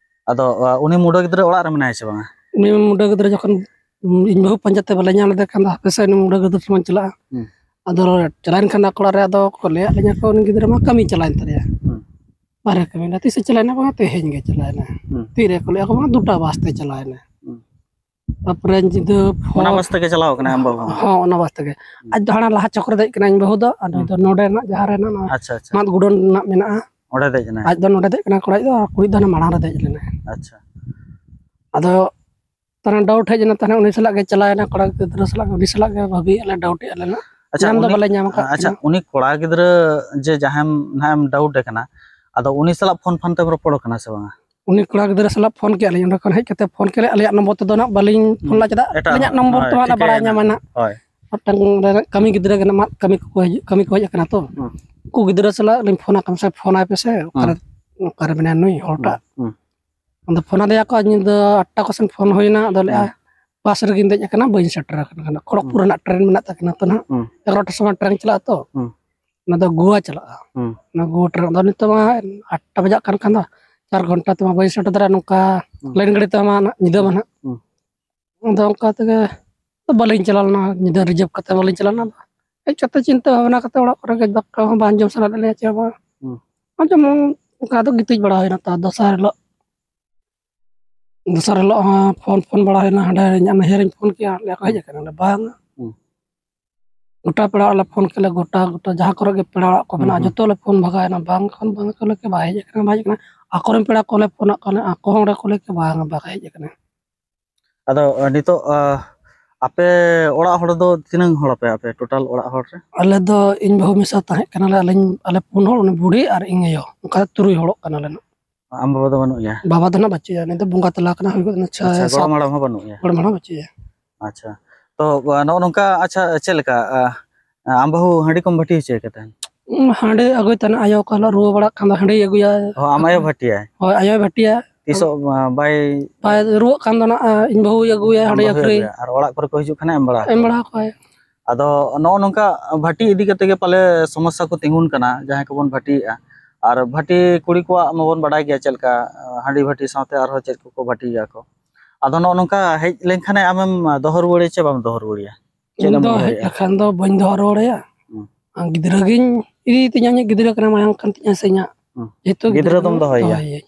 ᱟᱫᱚ, ᱟ, ᱩᱱᱤ ᱢᱩᱰᱟᱹ ᱜᱤᱫᱽᱨᱟᱹ ᱚᱲᱟᱜ ᱨᱮ ᱢᱮᱱᱟᱭᱟ ᱥᱮ ᱵᱟᱝᱟ? ᱩᱱᱤ ᱢᱩᱰᱟᱹ ᱜᱤᱫᱽᱨᱟᱹ ᱡᱚᱠᱷᱚᱱ, ᱩᱸ, ᱤᱧ ᱵᱟᱹᱦᱩ ᱯᱟᱸᱡᱟ ᱛᱮ ᱵᱟᱞᱮ ᱧᱟᱢ ᱞᱮᱫᱮ ᱠᱷᱟᱱ ᱫᱚ, ᱦᱟᱯᱮ ᱥᱮ ᱩᱱᱤ ᱢᱩᱰᱟᱹ ᱜᱤᱫᱽᱨᱟᱹ ᱴᱷᱮᱱ ᱵᱚᱱ ᱪᱟᱞᱟᱜᱼᱟ᱾ ᱦᱩᱸ᱾ ᱟᱫᱚ ᱪᱟᱞᱟᱣᱮᱱ ᱠᱷᱟᱱ ᱟᱠᱚ ᱚᱲᱟᱜ ᱨᱮ ᱟᱫᱚ ᱠᱚ ᱞᱟᱹᱭᱟᱫ ᱞᱤᱧᱟ ᱠᱚ, ᱩᱱᱤ ᱜᱤᱫᱽᱨᱟᱹ ᱢᱟ ᱠᱟᱹᱢᱤ ᱪᱟᱞᱟᱣᱮᱱ ᱛᱟᱞᱮᱭᱟ᱾ ᱦᱩᱸ᱾ ᱵᱟᱦᱨᱮ ᱠᱟᱹᱢᱤ᱾ ᱛᱤᱥᱮ ᱪᱟᱞᱟᱣᱮᱱᱟ? ᱵᱟᱝᱟ, ᱛᱮᱦᱮᱧ ᱜᱮ ᱪᱟᱞᱟᱣᱮᱱᱟ᱾ ᱦᱩᱸ᱾ ᱛᱤᱨᱮ? ᱠᱚ ᱞᱟᱹᱭᱟ ᱠᱚ, ᱵᱟᱝᱟ, ᱫᱩᱴᱟ ᱵᱟᱥ ᱛᱮ ᱪᱟᱞᱟᱣᱮᱱᱟ᱾ ᱦᱩᱸ᱾ ᱛᱟᱯᱚᱨᱮ ᱧᱤᱫᱟᱹ ᱚᱱᱟ ᱯᱷᱚᱨ ᱵᱟᱥ ᱛᱮᱜᱮ ᱪᱟᱞᱟᱣ ᱠᱟᱱᱟᱭ ᱟᱢ ᱵᱟᱹᱦᱩ ᱦᱚᱸ? ᱦᱚᱸ, ᱚᱱᱟ ᱵᱟᱥ ᱛᱮᱜᱮ᱾ ᱦᱩᱸ᱾ ᱟᱡ ᱫᱚ ᱦᱟᱱᱟ ᱞᱟᱦᱟ ᱪᱚᱠ ᱨᱮ ᱫᱮᱡ ᱠᱟᱱᱟᱭ, ᱤᱧ ᱵᱟᱹᱦᱩ ᱫᱚ, ᱟᱨ ᱱᱩᱭ ᱦᱩᱸ᱾ ᱫᱚ ᱱᱚᱰᱮ ᱨᱮᱱᱟᱜ ᱡᱟᱦᱟᱸ ᱨᱮ ᱱᱟᱜ ᱚᱱᱟ ᱟᱪᱪᱷᱟ, ᱟᱪᱪᱷᱟ᱾ ᱢᱟᱫ ᱜᱩᱰᱟᱹᱱ ᱨᱮᱱᱟᱜ ᱢᱮᱱᱟᱜᱼᱟ, ᱚᱸᱰᱮ ᱫᱮᱡ ᱠᱟᱱᱟᱭ? ᱟᱡ ᱫᱚ ᱱᱚᱰᱮ ᱫᱮᱡ ᱠᱟᱱᱟᱭ ᱠᱚᱲᱟ ᱫᱚ, ᱟᱨ ᱠᱩᱲᱤ ᱫᱚ ᱦᱟᱱᱟ ᱢᱟᱲᱟᱝ ᱨᱮ ᱫᱮᱡ ᱞᱮᱱᱟᱭ᱾ ᱟᱪᱪᱷᱟ᱾ ᱟᱫᱚ ᱛᱟᱦᱚᱞᱮ ᱰᱟᱣᱩᱴ ᱦᱮᱡ ᱮᱱᱟ, ᱛᱟᱦᱚᱞᱮ ᱩᱱᱤ ᱥᱟᱞᱟᱜ ᱜᱮ ᱪᱟᱞᱟᱣ ᱮᱱᱟ, ᱠᱚᱲᱟ ᱜᱤᱫᱽᱨᱟᱹ ᱥᱟᱞᱟᱜ ᱜᱮ, ᱩᱱᱤ ᱥᱟᱞᱟᱜ ᱜᱮ ᱵᱷᱟᱹᱜᱤ ᱟᱞᱮ ᱰᱟᱣᱩᱴ ᱮᱫ ᱞᱮ ᱱᱟᱜ᱾ ᱟᱪᱪᱷᱟ, ᱧᱟᱢ ᱫᱚ ᱩᱱᱤ, ᱵᱟᱞᱮ ᱧᱟᱢ ᱟᱠᱟᱫ ᱟᱪᱪᱷᱟ, ᱠᱤᱱᱟ᱾ ᱩᱱᱤ ᱠᱚᱲᱟ ᱜᱤᱫᱽᱨᱟᱹ ᱡᱮ ᱡᱟᱦᱟᱸᱭᱮᱢ ᱱᱟᱦᱟᱜ ᱮᱢ ᱰᱟᱣᱩᱴ ᱮ ᱠᱟᱱᱟ, ᱟᱫᱚ ᱩᱱᱤ ᱥᱟᱞᱟᱜ ᱯᱷᱳᱱ ᱯᱷᱟᱱ ᱛᱮᱢ ᱨᱚᱯᱚᱲ ᱠᱟᱱᱟ ᱥᱮ ᱵᱟᱝᱟ? ᱩᱱᱤ ᱠᱚᱲᱟ ᱜᱤᱫᱽᱨᱟᱹ ᱥᱟᱞᱟᱜ ᱯᱷᱳᱱ ᱠᱮᱫ ᱞᱤᱧ, ᱚᱸᱰᱮ ᱠᱷᱚᱱ ᱦᱮᱡ ᱠᱟᱛᱮ ᱯᱷᱳᱱ ᱠᱮᱫ ᱞᱮ, ᱟᱞᱮᱭᱟᱜ ᱱᱚᱢᱵᱚᱨ ᱛᱮᱫᱚ ᱱᱟᱜ ᱵᱟᱹᱞᱤᱧ ᱯᱷᱳᱱ ᱦᱩᱸ᱾ ᱞᱮᱫ, ᱪᱮᱫᱟᱜ ᱮᱴᱟᱜ, ᱟᱹᱞᱤᱧᱟᱜ ᱱᱚᱢᱵᱚᱨ ᱦᱳᱭ, ᱛᱮᱢᱟ ᱱᱟᱜ ᱴᱷᱤᱠᱟᱹᱭ ᱵᱟᱲᱟᱭ ᱮᱱᱟ᱾ ᱧᱟᱢᱟ ᱱᱟᱜ᱾ ᱦᱳᱭ᱾ ᱢᱤᱫᱴᱟᱝ ᱚᱸᱰᱮ ᱠᱟᱹᱢᱤ ᱜᱤᱫᱽᱨᱟᱹ ᱠᱟᱱᱟ, ᱢᱟᱫ ᱠᱟᱹᱢᱤ ᱠᱚᱠᱚ ᱦᱤᱡᱩᱜ, ᱠᱟᱹᱢᱤ ᱠᱚ ᱦᱮᱡ ᱟᱠᱟᱱᱟ ᱛᱚ᱾ ᱦᱩᱸ᱾ ᱩᱱᱠᱩ ᱜᱤᱫᱽᱨᱟᱹ ᱥᱟᱞᱟᱜ ᱞᱤᱧ ᱯᱷᱳᱱ ᱟᱠᱟᱱᱟ, ᱥᱮ ᱯᱷᱳᱱ ᱟᱭ ᱯᱮ ᱥᱮ, ᱚᱠᱟᱨᱮ, ᱦᱩᱸ᱾ ᱚᱠᱟᱨᱮ ᱢᱮᱱᱟᱭᱟ ᱱᱩᱭ ᱦᱚᱲᱴᱟᱜ? ᱦᱩᱸ, ᱦᱩᱸ᱾ ᱟᱫᱚ ᱯᱷᱳᱱ ᱟᱫᱮᱭᱟ ᱠᱚ, ᱧᱤᱫᱟᱹ ᱟᱴᱴᱟ ᱠᱚ ᱥᱮᱱ ᱯᱷᱳᱱ ᱦᱩᱭᱱᱟ, ᱟᱫᱚ ᱞᱟᱹᱭᱟ, ᱦᱩᱸ᱾ ᱵᱟᱥ ᱨᱮᱜᱮᱧ ᱫᱮᱡ ᱟᱠᱟᱱᱟ, ᱵᱟᱹᱧ ᱥᱮᱴᱮᱨ ᱟᱠᱟᱱᱟ᱾ ᱠᱷᱚᱲᱚᱜᱽᱯᱩᱨ ᱦᱩᱸ᱾ ᱨᱮᱱᱟᱜ ᱴᱨᱮᱱ ᱢᱮᱱᱟᱜ ᱛᱟᱹᱠᱤᱱᱟ ᱛᱚ ᱱᱟᱦᱟᱜ, ᱦᱩᱸ᱾ ᱮᱜᱟᱨᱚᱴᱟ ᱥᱚᱢᱚᱭ ᱴᱨᱮᱱ ᱪᱟᱞᱟᱜᱼᱟ ᱛᱚ, ᱦᱩᱸ᱾ ᱚᱱᱟ ᱫᱚ ᱜᱳᱣᱟ ᱪᱟᱞᱟᱜᱼᱟ᱾ ᱦᱩᱸ᱾ ᱚᱱᱟ ᱜᱳᱣᱟ ᱴᱨᱮᱱ, ᱟᱫᱚ ᱱᱤᱛᱚᱜ ᱢᱟ ᱟᱴᱴᱟ ᱵᱟᱡᱟᱜ ᱠᱟᱱ ᱠᱷᱟᱱ ᱫᱚ ᱪᱟᱨ ᱜᱷᱚᱱᱴᱟ ᱛᱮᱢᱟ ᱵᱟᱹᱧ ᱥᱮᱴᱮᱨ ᱫᱟᱲᱮᱭᱟᱜᱼᱟ, ᱱᱚᱝᱠᱟ ᱦᱩᱸ᱾ ᱞᱟᱭᱤᱱ ᱜᱟᱹᱰᱤ ᱛᱮᱢᱟ ᱱᱟᱦᱟᱜ ᱧᱤᱫᱟᱹ ᱢᱟ ᱦᱩᱸ᱾ ᱱᱟᱦᱟᱜ᱾ ᱦᱩᱸ᱾ ᱟᱫᱚ ᱚᱱᱠᱟ ᱛᱮᱜᱮ ᱵᱟᱹᱞᱤᱧ ᱪᱟᱞᱟᱣ ᱞᱮᱱᱟ, ᱧᱤᱫᱟᱹ ᱨᱤᱡᱟᱹᱵᱷ ᱠᱟᱛᱮ ᱵᱟᱹᱞᱤᱧ ᱪᱟᱞᱟᱣ ᱞᱮᱱᱟ᱾ ᱦᱮᱡ ᱠᱟᱛᱮ ᱪᱤᱱᱛᱟᱹ ᱵᱷᱟᱵᱽᱱᱟ ᱠᱟᱛᱮ ᱚᱲᱟᱜ ᱠᱚᱨᱮ ᱜᱮ ᱫᱟᱠᱟ ᱦᱚᱸ ᱵᱟᱝ ᱡᱚᱢ ᱥᱟᱱᱟ ᱞᱮᱫ ᱞᱤᱧᱟ, ᱪᱮᱫ ᱦᱚᱸ ᱵᱟᱝ᱾ ᱦᱩᱸ᱾ ᱟᱨ ᱡᱮᱢᱚᱱ ᱚᱱᱠᱟ ᱫᱚ ᱜᱤᱛᱤᱡ ᱵᱟᱲᱟ ᱦᱩᱭᱱᱟ᱾ ᱛᱟᱨ ᱫᱚᱥᱟᱨ ᱦᱤᱞᱳᱜ, ᱫᱚᱥᱟᱨ ᱦᱤᱞᱳᱜ ᱦᱚᱸ ᱯᱷᱳᱱ, ᱯᱷᱳᱱ ᱵᱟᱲᱟ ᱦᱩᱭᱱᱟ, ᱦᱟᱸᱰᱮ ᱤᱧᱟᱹᱜ ᱱᱟᱹᱭᱦᱟᱹᱨᱤᱧ ᱯᱷᱳᱱ ᱠᱮᱜᱼᱟ, ᱞᱟᱹᱭᱟ ᱠᱚ, "ᱦᱮᱡ ᱟᱠᱟᱱᱟ?" ᱞᱮ, "ᱵᱟᱝᱟ᱾" ᱦᱩᱸ᱾ ᱜᱚᱴᱟ ᱯᱮᱲᱟ ᱚᱲᱟᱜ ᱞᱮ ᱯᱷᱳᱱ ᱠᱮᱫ ᱞᱮ, ᱜᱚᱴᱟ, ᱜᱚᱴᱟ ᱡᱟᱦᱟᱸ ᱠᱚᱨᱮ ᱜᱮ ᱯᱮᱲᱟ ᱚᱲᱟᱜ ᱠᱚ ᱦᱩᱸ, ᱢᱮᱱᱟᱜᱼᱟ, ᱦᱩᱸ᱾ ᱡᱚᱛᱚ ᱞᱮ ᱯᱷᱳᱱ ᱵᱷᱟᱜᱟᱣ ᱮᱱᱟ, ᱵᱟᱝ ᱠᱷᱟᱱ ᱵᱟᱝ ᱠᱚ ᱞᱟᱹᱭ ᱠᱮᱫ, "ᱵᱟᱭ ᱦᱮᱡ ᱟᱠᱟᱱᱟ, ᱵᱟᱭ ᱦᱮᱡ ᱟᱠᱟᱱᱟ᱾" ᱟᱠᱚ ᱨᱮᱱ ᱯᱮᱲᱟ ᱠᱚᱞᱮ ᱯᱷᱳᱱᱟᱫ ᱠᱚᱣᱟ, ᱟᱠᱚ ᱦᱚᱸ ᱚᱸᱰᱮ ᱠᱚ ᱞᱟᱹᱭ ᱠᱮᱫ, "ᱵᱟᱝᱟ, ᱵᱟᱭ ᱦᱮᱡ ᱟᱠᱟᱱᱟ᱾" ᱟᱫᱚ, ᱟ, ᱱᱤᱛᱚᱜ, ᱟ, ᱟᱯᱮ ᱚᱲᱟᱜ ᱦᱚᱲ ᱫᱚ ᱛᱤᱱᱟᱹᱝ ᱦᱚᱲ ᱟᱯᱮ, ᱟᱯᱮ ᱴᱳᱴᱟᱞ ᱚᱲᱟᱜ ᱦᱚᱲ ᱨᱮ? ᱟᱞᱮ ᱫᱚ ᱤᱧ ᱵᱟᱹᱦᱩ ᱢᱮᱥᱟ ᱛᱟᱦᱮᱸ ᱠᱟᱱᱟᱞᱮ, ᱟᱹᱞᱤᱧ, ᱟᱞᱮ ᱯᱩᱱ ᱦᱚᱲ, ᱩᱱᱤ ᱵᱩᱰᱷᱤ ᱟᱨ ᱤᱧ ᱟᱭᱳ, ᱚᱱᱠᱟ ᱛᱩᱨᱩᱭ ᱦᱚᱲᱚᱜ ᱠᱟᱱᱟᱞᱮ ᱱᱟᱜ᱾ ᱟᱢ ᱵᱟᱵᱟ ᱫᱚ ᱵᱟᱹᱱᱩᱜ ᱮᱭᱟ? ᱵᱟᱵᱟ ᱫᱚ ᱱᱟᱜ ᱵᱟᱹᱪᱩᱜᱼᱟ, ᱩᱱᱤ ᱫᱚ ᱵᱚᱸᱜᱟ ᱛᱟᱞᱟ ᱠᱟᱱᱟ, ᱦᱩᱭ ᱜᱚᱫ ᱮᱱᱟ ᱪᱷᱚᱭ ᱟᱪᱪᱷᱟ, ᱥᱟᱛ᱾ ᱜᱚᱲᱚᱢ ᱦᱟᱲᱟᱢ ᱦᱚᱸ ᱵᱟᱹᱱᱩᱜ ᱮᱭᱟ? ᱜᱚᱲᱚᱢ ᱦᱟᱲᱟᱢ ᱵᱟᱹᱪᱩᱜ ᱮᱭᱟ᱾ ᱟᱪᱪᱷᱟ, ᱛᱚ ᱱᱚᱜᱼᱚ ᱱᱚᱝᱠᱟ, ᱟᱪᱪᱷᱟ, ᱪᱮᱫ ᱞᱮᱠᱟ, ᱟ, ᱟᱢ ᱵᱟᱹᱦᱩ ᱦᱟᱺᱰᱤ ᱠᱚᱢ ᱵᱷᱟᱹᱴᱤ ᱦᱚᱪᱚᱭᱮ ᱠᱟᱱ ᱛᱟᱦᱮᱸᱫ? ᱩᱸ, ᱦᱟᱺᱰᱤ ᱟᱹᱜᱩᱭ ᱛᱟᱦᱮᱱᱟ ᱟᱭᱳ, ᱚᱠᱟ ᱦᱤᱞᱳᱜ ᱨᱩᱣᱟᱹ ᱵᱟᱲᱟᱜ ᱠᱷᱟᱱ ᱫᱚ ᱦᱟᱺᱰᱤᱭ ᱟᱹᱜᱩᱭᱟ᱾ ᱚ, ᱟᱢ ᱟᱭᱳ ᱵᱷᱟᱹᱴᱤᱭᱟᱭ? ᱦᱳᱭ, ᱟᱭᱳᱭ ᱵᱷᱟᱹᱴᱤᱭᱟ᱾ ᱛᱤᱥᱚᱜ, ᱟ, ᱵᱟᱭ ᱵᱟᱭ ᱨᱩᱣᱟᱹᱜ ᱠᱷᱟᱱ ᱫᱚ ᱱᱟᱜ, ᱟ, ᱤᱧ ᱵᱟᱹᱦᱩᱭ ᱟᱹᱜᱩᱭᱟ ᱟᱢ ᱦᱟᱺᱰᱤ ᱵᱟᱹᱦᱩᱭ ᱟᱹᱠᱷᱨᱤᱧ᱾ ᱟᱹᱜᱩᱭᱟ? ᱟᱨ ᱚᱲᱟᱜ ᱠᱚᱨᱮ ᱠᱚ ᱦᱤᱡᱩᱜ ᱠᱷᱟᱱ ᱮᱢ ᱵᱟᱲᱟ ᱮᱢ ᱟᱠᱚᱣᱟ? ᱵᱟᱲᱟ ᱟᱠᱚᱣᱟᱭ᱾ ᱟᱫᱚ ᱱᱚᱜᱼᱚ ᱱᱚᱝᱠᱟ ᱵᱷᱟᱹᱴᱤ ᱤᱫᱤ ᱠᱟᱛᱮ ᱜᱮ ᱯᱟᱞᱮ ᱥᱚᱢᱚᱥᱥᱟ ᱠᱚ ᱛᱤᱸᱜᱩᱱ ᱠᱟᱱᱟ, ᱡᱟᱦᱟᱸᱭ ᱠᱚᱵᱚᱱ ᱵᱷᱟᱹᱴᱤᱭᱮᱫᱼᱟ᱾ ᱟᱨ ᱵᱷᱟᱹᱴᱤ ᱠᱩᱲᱤ ᱠᱚᱣᱟᱜ ᱢᱟᱵᱚᱱ ᱵᱟᱰᱟᱭ ᱜᱮᱭᱟ ᱪᱮᱫ ᱞᱮᱠᱟ, ᱟ, ᱦᱟᱺᱰᱤ ᱵᱷᱟᱹᱴᱤ ᱥᱟᱶᱛᱮ ᱟᱨᱦᱚᱸ ᱪᱮᱫ ᱠᱚᱠᱚ ᱵᱷᱟᱹᱴᱤ ᱜᱮᱭᱟ ᱠᱚ᱾ ᱟᱫᱚ ᱱᱚᱜᱼᱚ ᱱᱚᱝᱠᱟ ᱦᱮᱡ ᱞᱮᱱᱠᱷᱟᱱᱮ ᱟᱢᱮᱢ ᱫᱚᱦᱚ ᱨᱩᱣᱟᱹᱲᱮᱭᱟ ᱪᱮ ᱵᱟᱢ ᱫᱚᱦᱚ ᱨᱩᱣᱟᱹᱲᱮᱭᱟ? ᱪᱮᱫ ᱤᱧ ᱮᱢ ᱫᱚ ᱦᱮᱡ ᱩᱭᱦᱟᱹᱨᱮᱜᱼᱟ? ᱞᱮᱠᱷᱟᱱ ᱫᱚ ᱵᱟᱹᱧ ᱫᱚᱦᱚ ᱨᱩᱣᱟᱹᱲᱮᱭᱟ᱾ ᱦᱩᱸ᱾ ᱟᱨ ᱜᱤᱫᱽᱨᱟᱹ ᱜᱤᱧ ᱤᱫᱤᱭ ᱛᱤᱧᱟ, ᱤᱧᱟᱹᱜ ᱜᱤᱫᱽᱨᱟᱹ ᱠᱟᱱᱟ, ᱢᱟᱭᱟᱝ ᱠᱟᱱ ᱛᱤᱧᱟ ᱥᱮ ᱤᱧᱟᱹᱜ᱾ ᱦᱩᱸ᱾ ᱡᱮᱦᱮᱛᱩ ᱜᱤᱫᱽᱨᱟᱹ ᱜᱤᱫᱽᱨᱟᱹ ᱫᱚᱢ ᱫᱚ ᱫᱚᱦᱚᱭᱮᱭᱟ? ᱫᱚᱦᱚᱭᱮᱭᱟᱹᱧ᱾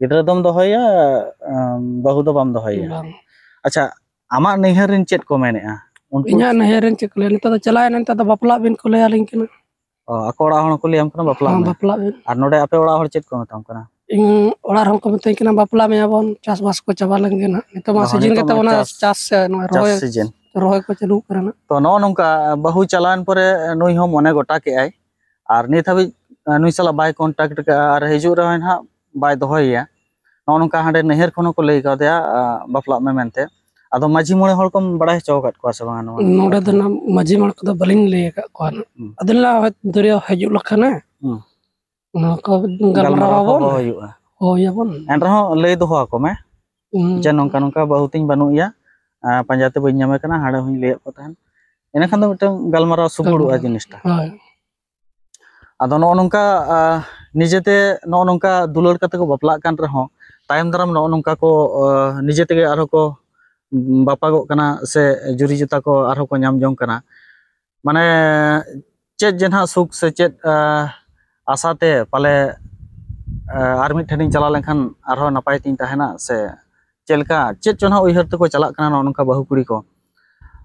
ᱜᱤᱫᱽᱨᱟᱹ ᱫᱚᱢ ᱫᱚᱦᱚᱭᱮᱭᱟ, ᱟᱢ, ᱵᱟᱹᱦᱩ ᱫᱚ ᱵᱟᱢ ᱫᱚᱦᱚᱭᱮᱭᱟ? ᱵᱟᱝ᱾ ᱟᱪᱪᱷᱟ, ᱟᱢᱟᱜ ᱱᱟᱹᱭᱦᱟᱹᱨ ᱨᱮᱱ ᱪᱮᱫ ᱠᱚ ᱢᱮᱱᱮᱜᱼᱟ? ᱩᱱᱠᱩ ᱤᱧᱟᱹᱜ ᱱᱟᱹᱭᱦᱟᱹᱨ ᱨᱮᱱ ᱪᱮᱫ ᱠᱚ ᱞᱟᱹᱭᱟ, ᱱᱤᱛᱚᱜ ᱫᱚ ᱪᱟᱞᱟᱣᱮᱱᱟ, ᱱᱤᱛᱚᱜ ᱫᱚ ᱵᱟᱯᱞᱟᱜ ᱵᱤᱱ ᱠᱚ ᱞᱟᱹᱭᱟᱞᱤᱧ ᱠᱟᱱᱟ᱾ ᱚ, ᱟᱠᱚ ᱚᱲᱟᱜ ᱦᱚᱲ ᱦᱚᱸᱠᱚ ᱞᱟᱹᱭᱟᱢ ᱠᱟᱱᱟ ᱵᱟᱯᱞᱟᱜ ᱦᱚᱸ, ᱢᱮ? ᱵᱟᱯᱞᱟᱜ ᱵᱤᱱ᱾ ᱟᱨ ᱱᱚᱰᱮ ᱟᱯᱮ ᱚᱲᱟᱜ ᱦᱚᱲ ᱪᱮᱫ ᱠᱚ ᱢᱮᱛᱟᱢ ᱠᱟᱱᱟ? ᱤᱧ ᱚᱲᱟᱜ ᱨᱮᱦᱚᱸ ᱠᱚ ᱢᱤᱛᱟᱹᱧ ᱠᱟᱱᱟ, "ᱵᱟᱯᱞᱟ ᱢᱮᱭᱟ ᱵᱚᱱ, ᱪᱟᱥᱵᱟᱥ ᱠᱚ ᱪᱟᱵᱟ ᱞᱮᱱ ᱜᱮ ᱱᱟᱦᱟᱜ᱾ ᱱᱤᱛᱚᱜ ᱢᱟ ᱚ, ᱥᱤᱡᱤᱱ ᱱᱤᱛᱚᱜ ᱜᱮ ᱢᱟ ᱛᱟᱵᱚᱱᱟ, ᱪᱟᱥ, ᱪᱟᱥ ᱥᱮ ᱱᱚᱣᱟ ᱪᱟᱥ ᱨᱚᱦᱚᱭ, ᱥᱤᱡᱤᱱ᱾ ᱨᱚᱦᱚᱭ ᱠᱚ ᱪᱟᱹᱞᱩᱜ ᱠᱟᱱᱟ ᱱᱟᱦᱟᱜ᱾" ᱛᱚ, ᱱᱚᱜᱼᱚ ᱱᱚᱝᱠᱟ ᱵᱟᱹᱦᱩ ᱪᱟᱞᱟᱣᱮᱱ ᱯᱚᱨᱮ ᱱᱩᱭ ᱦᱚᱸ ᱢᱚᱱᱮ ᱜᱚᱴᱟ ᱠᱮᱜᱼᱟᱭ, ᱟᱨ ᱱᱤᱛ ᱦᱟᱹᱵᱤᱡ, ᱟ, ᱱᱩᱭ ᱥᱟᱞᱟᱜ ᱵᱟᱭ contact ᱠᱟᱜᱼᱟ, ᱟᱨ ᱦᱤᱡᱩᱜ ᱨᱮᱦᱚᱸᱭ ᱱᱟᱦᱟᱜ ᱵᱟᱭ ᱫᱚᱦᱚᱭᱮᱭᱟ᱾ ᱱᱚᱜᱼᱚ ᱱᱚᱝᱠᱟ ᱦᱟᱸᱰᱮ ᱱᱟᱹᱭᱦᱟᱹᱨ ᱠᱷᱚᱱ ᱦᱚᱸᱠᱚ ᱞᱟᱹᱭ ᱠᱟᱣᱫᱮᱭᱟ, ᱟ, ᱵᱟᱯᱞᱟᱜ ᱢᱮ ᱢᱮᱱᱛᱮ᱾ ᱟᱫᱚ ᱢᱟᱹᱡᱷᱤ ᱢᱚᱬᱮ ᱦᱚᱲ ᱠᱚᱢ ᱵᱟᱲᱟᱭ ᱦᱚᱪᱚ ᱟᱠᱟᱫ ᱠᱚᱣᱟ ᱥᱮ ᱵᱟᱝᱟ ᱱᱚᱣᱟ ᱱᱚᱰᱮ ᱠᱟᱛᱷᱟ? ᱫᱚ ᱱᱟᱜ ᱢᱟᱹᱡᱷᱤ ᱢᱚᱬᱮ ᱠᱚᱫᱚ ᱵᱟᱹᱞᱤᱧ ᱞᱟᱹᱭ ᱟᱠᱟᱫ ᱠᱚᱣᱟ ᱱᱟᱜ᱾ ᱦᱩᱸ᱾ ᱟᱫᱚ ᱱᱟᱜ ᱦᱚᱭ ᱫᱚᱨᱭᱟ ᱦᱤᱡᱩᱜ ᱞᱮᱠᱷᱟᱱᱮ ᱦᱩᱸ᱾ ᱚᱱᱟ ᱠᱚ ᱜᱟᱞᱢᱟᱨᱟᱣ ᱜᱟᱞᱢᱟᱨᱟᱣ ᱟᱵᱚᱱ᱾ ᱦᱚᱦᱚ ᱦᱩᱭᱩᱜᱼᱟ᱾ ᱦᱳᱭᱟᱵᱚᱱ᱾ ᱮᱱ ᱨᱮᱦᱚᱸ ᱞᱟᱹᱭ ᱫᱚᱦᱚ ᱟᱠᱚ ᱢᱮ ᱦᱩᱸ᱾ ᱡᱮ, "ᱱᱚᱝᱠᱟ ᱱᱚᱝᱠᱟ ᱵᱟᱹᱦᱩ ᱛᱤᱧ ᱵᱟᱹᱱᱩᱜ ᱮᱭᱟ, ᱟᱨ ᱯᱟᱸᱡᱟ ᱛᱮ ᱵᱟᱹᱧ ᱧᱟᱢᱮ ᱠᱟᱱᱟ", ᱦᱟᱸᱰᱮ ᱦᱚᱸᱧ ᱞᱟᱹᱭᱟᱫ ᱠᱚ ᱛᱟᱦᱮᱸᱫ᱾ ᱤᱱᱟᱹ ᱠᱷᱟᱱ ᱫᱚ ᱢᱤᱫᱴᱟᱝ ᱜᱟᱞᱢᱟᱨᱟᱣ ᱥᱩᱜᱩᱲᱚᱜᱼᱟ ᱜᱟᱞᱢᱟᱨᱟᱣ᱾ ᱡᱤᱱᱤᱥᱴᱟ᱾ ᱦᱳᱭ᱾ ᱟᱫᱚ ᱱᱚᱜᱼᱚ ᱱᱚᱝᱠᱟ, ᱟ, ᱱᱤᱡᱮᱛᱮ ᱱᱚᱜᱼᱚ ᱱᱚᱝᱠᱟ ᱫᱩᱞᱟᱹᱲ ᱠᱟᱛᱮ ᱠᱚ ᱵᱟᱯᱞᱟᱜ ᱠᱟᱱ ᱨᱮᱦᱚᱸ, ᱛᱟᱭᱚᱢ ᱫᱟᱨᱟᱢ ᱱᱚᱜᱼᱚ ᱱᱚᱝᱠᱟ ᱠᱚ, ᱟ, ᱱᱤᱡᱮ ᱛᱮᱜᱮ ᱟᱨᱦᱚᱸ ᱠᱚ ᱵᱟᱯᱟᱜᱚᱜ ᱠᱟᱱᱟ ᱥᱮ ᱡᱩᱨᱤ ᱡᱚᱛᱟ ᱠᱚ ᱟᱨᱦᱚᱸ ᱠᱚ ᱧᱟᱢ ᱡᱚᱝ ᱠᱟᱱᱟ᱾ ᱢᱟᱱᱮ ᱪᱮᱫ ᱡᱮ ᱱᱟᱦᱟᱜ ᱥᱩᱠ ᱥᱮ ᱪᱮᱫ, ᱟ, ᱟᱥᱟᱛᱮ ᱯᱟᱞᱮ, ᱟ, ᱟᱨ ᱢᱤᱫ ᱴᱷᱮᱱᱤᱧ ᱪᱟᱞᱟᱣ ᱞᱮᱱᱠᱷᱟᱱ ᱟᱨᱦᱚᱸ ᱱᱟᱯᱟᱭ ᱛᱤᱧ ᱛᱟᱦᱮᱱᱟ, ᱥᱮ ᱪᱮᱫ ᱞᱮᱠᱟ, ᱪᱮᱫ ᱪᱚ ᱱᱟᱦᱟᱜ ᱩᱭᱦᱟᱹᱨ ᱛᱮᱠᱚ ᱪᱟᱞᱟᱜ ᱠᱟᱱᱟ ᱱᱚᱜᱼᱚ ᱱᱚᱝᱠᱟ ᱵᱟᱹᱦᱩ ᱠᱩᱲᱤ ᱠᱚ?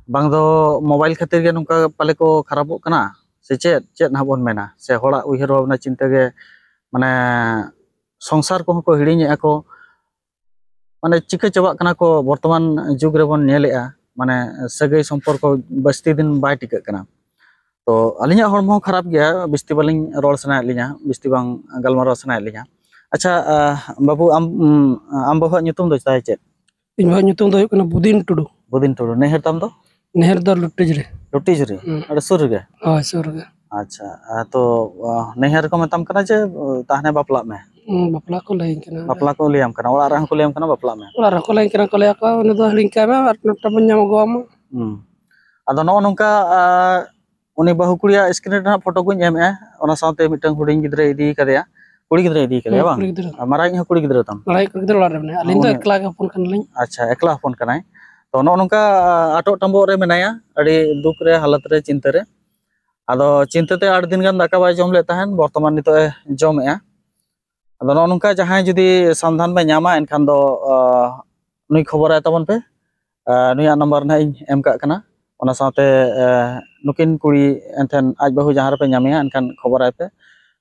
ᱵᱟᱝ ᱫᱚ mobile ᱠᱷᱟᱹᱛᱤᱨ ᱜᱮ ᱱᱚᱝᱠᱟ ᱯᱟᱞᱮ ᱠᱚ ᱠᱷᱟᱨᱟᱯᱚᱜ ᱠᱟᱱᱟ, ᱥᱮ ᱪᱮᱫ, ᱪᱮᱫ ᱱᱟᱦᱟᱜ ᱵᱚᱱ ᱢᱮᱱᱟ? ᱥᱮ ᱦᱚᱲᱟᱜ ᱩᱭᱦᱟᱹᱨ ᱵᱷᱟᱵᱽᱱᱟ ᱪᱤᱱᱛᱟᱹ ᱜᱮ, ᱢᱟᱱᱮ, ᱥᱚᱝᱥᱟᱨ ᱠᱚᱦᱚᱸ ᱠᱚ ᱦᱤᱲᱤᱧᱮᱜᱼᱟ ᱠᱚ, ᱢᱟᱱᱮ, ᱪᱤᱠᱟᱹ ᱪᱟᱵᱟᱜ ᱠᱟᱱᱟ ᱠᱚ ᱵᱚᱨᱛᱚᱢᱟᱱ ᱡᱩᱜᱽ ᱨᱮᱵᱚᱱ ᱧᱮᱞᱮᱜᱼᱟ᱾ ᱢᱟᱱᱮ ᱥᱟᱹᱜᱟᱹᱭ ᱥᱚᱢᱯᱚᱨᱠᱚ ᱵᱟᱹᱲᱛᱤ ᱫᱤᱱ ᱵᱟᱭ ᱴᱤᱠᱟᱹᱜ ᱠᱟᱱᱟ᱾ ᱛᱚ ᱟᱹᱞᱤᱧᱟᱜ ᱦᱚᱲᱢᱚ ᱦᱚᱸ ᱠᱷᱟᱨᱟᱯ ᱜᱮᱭᱟ, ᱵᱤᱥᱛᱤ ᱵᱟᱹᱞᱤᱧ ᱨᱚᱲ ᱥᱟᱱᱟᱭᱮᱫ ᱞᱤᱧᱟ, ᱵᱤᱥᱛᱤ ᱵᱟᱝ ᱜᱟᱞᱢᱟᱨᱟᱣ ᱥᱟᱱᱟᱭᱮᱫ ᱞᱤᱧᱟ᱾ ᱟᱪᱪᱷᱟ, ᱟᱦ, ᱵᱟᱹᱵᱩ, ᱟᱢ, ᱩᱢ, ᱟᱢ ᱵᱟᱹᱵᱩᱣᱟᱜ ᱧᱩᱛᱩᱢ ᱫᱚ ᱛᱟᱭ ᱪᱮᱫ? ᱤᱧ ᱵᱟᱹᱵᱩᱣᱟᱜ ᱧᱩᱛᱩᱢ ᱫᱚ ᱦᱩᱭᱩᱜ ᱠᱟᱱᱟ ᱵᱩᱫᱤᱱ ᱴᱩᱰᱩ᱾ ᱵᱩᱫᱤᱱ ᱴᱩᱰᱩ᱾ ᱱᱟᱹᱭᱦᱟᱹᱨ ᱛᱟᱢ ᱫᱚ? ᱱᱟᱹᱭᱦᱟᱹᱨ ᱫᱚ ᱞᱩᱴᱤᱡᱽᱨᱤ᱾ ᱞᱩᱴᱤᱡᱽᱨᱤ? ᱦᱩᱸ᱾ ᱟᱹᱰᱤ ᱥᱩᱨ ᱨᱮᱜᱮ? ᱦᱳᱭ, ᱥᱩᱨ ᱨᱮᱜᱮ᱾ ᱟᱪᱪᱷᱟ, ᱟ, ᱛᱚ, ᱟ, ᱱᱟᱹᱭᱦᱟᱹᱨ ᱠᱚ ᱢᱮᱛᱟᱢ ᱠᱟᱱᱟ ᱡᱮ, ᱟ, ᱛᱟᱦᱮᱱᱮ ᱵᱟᱯᱞᱟᱜ ᱢᱮ? ᱦᱩᱸ, ᱵᱟᱯᱞᱟ ᱠᱚ ᱞᱟᱹᱭᱟᱹᱧ ᱠᱟᱱᱟ᱾ ᱵᱟᱯᱞᱟ ᱠᱚ ᱞᱟᱹᱭᱟᱢ ᱠᱟᱱᱟ, ᱚᱲᱟᱜ ᱨᱮᱦᱚᱸ ᱠᱚ ᱞᱟᱹᱭᱟᱢ ᱠᱟᱱᱟ ᱵᱟᱯᱞᱟᱜ ᱢᱮ? ᱚᱲᱟᱜ ᱨᱮᱦᱚᱸ ᱠᱚ ᱞᱟᱹᱭᱟᱹᱧ ᱠᱟᱱᱟ, ᱠᱚ ᱞᱟᱹᱭᱟ ᱠᱚ, "ᱩᱱᱤ ᱫᱚ ᱦᱤᱲᱤᱧ ᱠᱟᱭ ᱢᱮ, ᱟᱨ ᱢᱤᱫᱴᱟᱝ ᱵᱚᱱ ᱧᱟᱢ ᱟᱹᱜᱩᱣᱟᱢᱟ᱾" ᱦᱩᱸ᱾ ᱟᱫᱚ ᱱᱚᱜᱼᱚ ᱱᱚᱝᱠᱟ, ᱟ, ᱩᱱᱤ ᱵᱟᱹᱦᱩ ᱠᱩᱲᱤᱭᱟᱜ screen ᱨᱮ ᱱᱟᱦᱟᱜ ᱯᱷᱳᱴᱳ ᱠᱚᱧ ᱮᱢᱮᱜᱼᱟ, ᱚᱱᱟ ᱥᱟᱶᱛᱮ ᱢᱤᱫᱴᱟᱝ ᱦᱩᱰᱤᱧ ᱜᱤᱫᱽᱨᱟᱹᱭ ᱤᱫᱤ ᱠᱟᱫᱮᱭᱟ, ᱠᱩᱲᱤ ᱜᱤᱫᱽᱨᱟᱹᱭ ᱤᱫᱤ ᱠᱟᱫᱮᱭᱟ, ᱦᱩᱸ, ᱵᱟᱝ? ᱠᱩᱲᱤ ᱜᱤᱫᱽᱨᱟᱹ᱾ ᱟᱨ ᱢᱟᱨᱟᱝᱤᱡ ᱦᱚᱸ ᱠᱩᱲᱤ ᱜᱤᱫᱽᱨᱟᱹ ᱛᱟᱢ? ᱢᱟᱨᱟᱝᱤᱡ ᱠᱩᱲᱤ ᱜᱤᱫᱽᱨᱟᱹ ᱚᱲᱟᱜ ᱨᱮ ᱢᱮᱱᱟᱭᱟ, ᱟᱹᱞᱤᱧ ᱫᱚ ᱩᱱᱤ ᱮᱠᱞᱟ ᱜᱮ ᱦᱚᱯᱚᱱ ᱠᱟᱱᱟᱞᱤᱧ᱾ ᱟᱪᱪᱷᱟ, ᱮᱠᱞᱟ ᱦᱚᱯᱚᱱ ᱠᱟᱱᱟᱭ᱾ ᱛᱚ ᱱᱚᱜᱼᱚ ᱱᱚᱝᱠᱟ ᱟᱴᱚᱜ ᱴᱟᱸᱵᱚᱜ ᱨᱮ ᱢᱮᱱᱟᱭᱟ, ᱟᱹᱰᱤ ᱫᱩᱠ ᱨᱮ, ᱦᱟᱞᱚᱛ ᱨᱮ, ᱪᱤᱱᱛᱟᱹ ᱨᱮ᱾ ᱟᱫᱚ ᱪᱤᱱᱛᱟᱹ ᱛᱮ ᱟᱹᱰᱤ ᱫᱤᱱ ᱜᱟᱱ ᱫᱟᱠᱟ ᱵᱟᱭ ᱡᱚᱢ ᱞᱮᱫ ᱛᱟᱦᱮᱱ, ᱵᱚᱨᱛᱚᱢᱟᱱ ᱱᱤᱛᱚᱜ ᱮ ᱡᱚᱢᱮᱜᱼᱟ᱾ ᱟᱫᱚ ᱱᱚᱜᱼᱚ ᱱᱚᱝᱠᱟ ᱡᱟᱦᱟᱸᱭ ᱡᱩᱫᱤ ᱥᱟᱱᱫᱷᱟᱱ ᱯᱮ ᱧᱟᱢᱟ, ᱮᱱᱠᱷᱟᱱ ᱫᱚ, ᱟ, ᱱᱩᱭ ᱠᱷᱚᱵᱚᱨᱟᱭ ᱛᱟᱵᱚᱱ ᱯᱮ᱾ ᱟ, ᱱᱩᱭᱟᱜ ᱱᱟᱢᱵᱟᱨ ᱱᱟᱦᱟᱜ ᱤᱧ ᱮᱢ ᱠᱟᱜ ᱠᱟᱱᱟ᱾ ᱚᱱᱟ ᱥᱟᱶᱛᱮ, ᱟ, ᱱᱩᱠᱤᱱ ᱠᱩᱲᱤ ᱮᱱᱛᱷᱮᱱ ᱟᱡ ᱵᱟᱹᱦᱩ ᱡᱟᱦᱟᱸ ᱨᱮᱯᱮ ᱧᱟᱢᱮᱭᱟ, ᱮᱱᱠᱷᱟᱱ ᱠᱷᱚᱵᱚᱨᱟᱭ ᱯᱮ᱾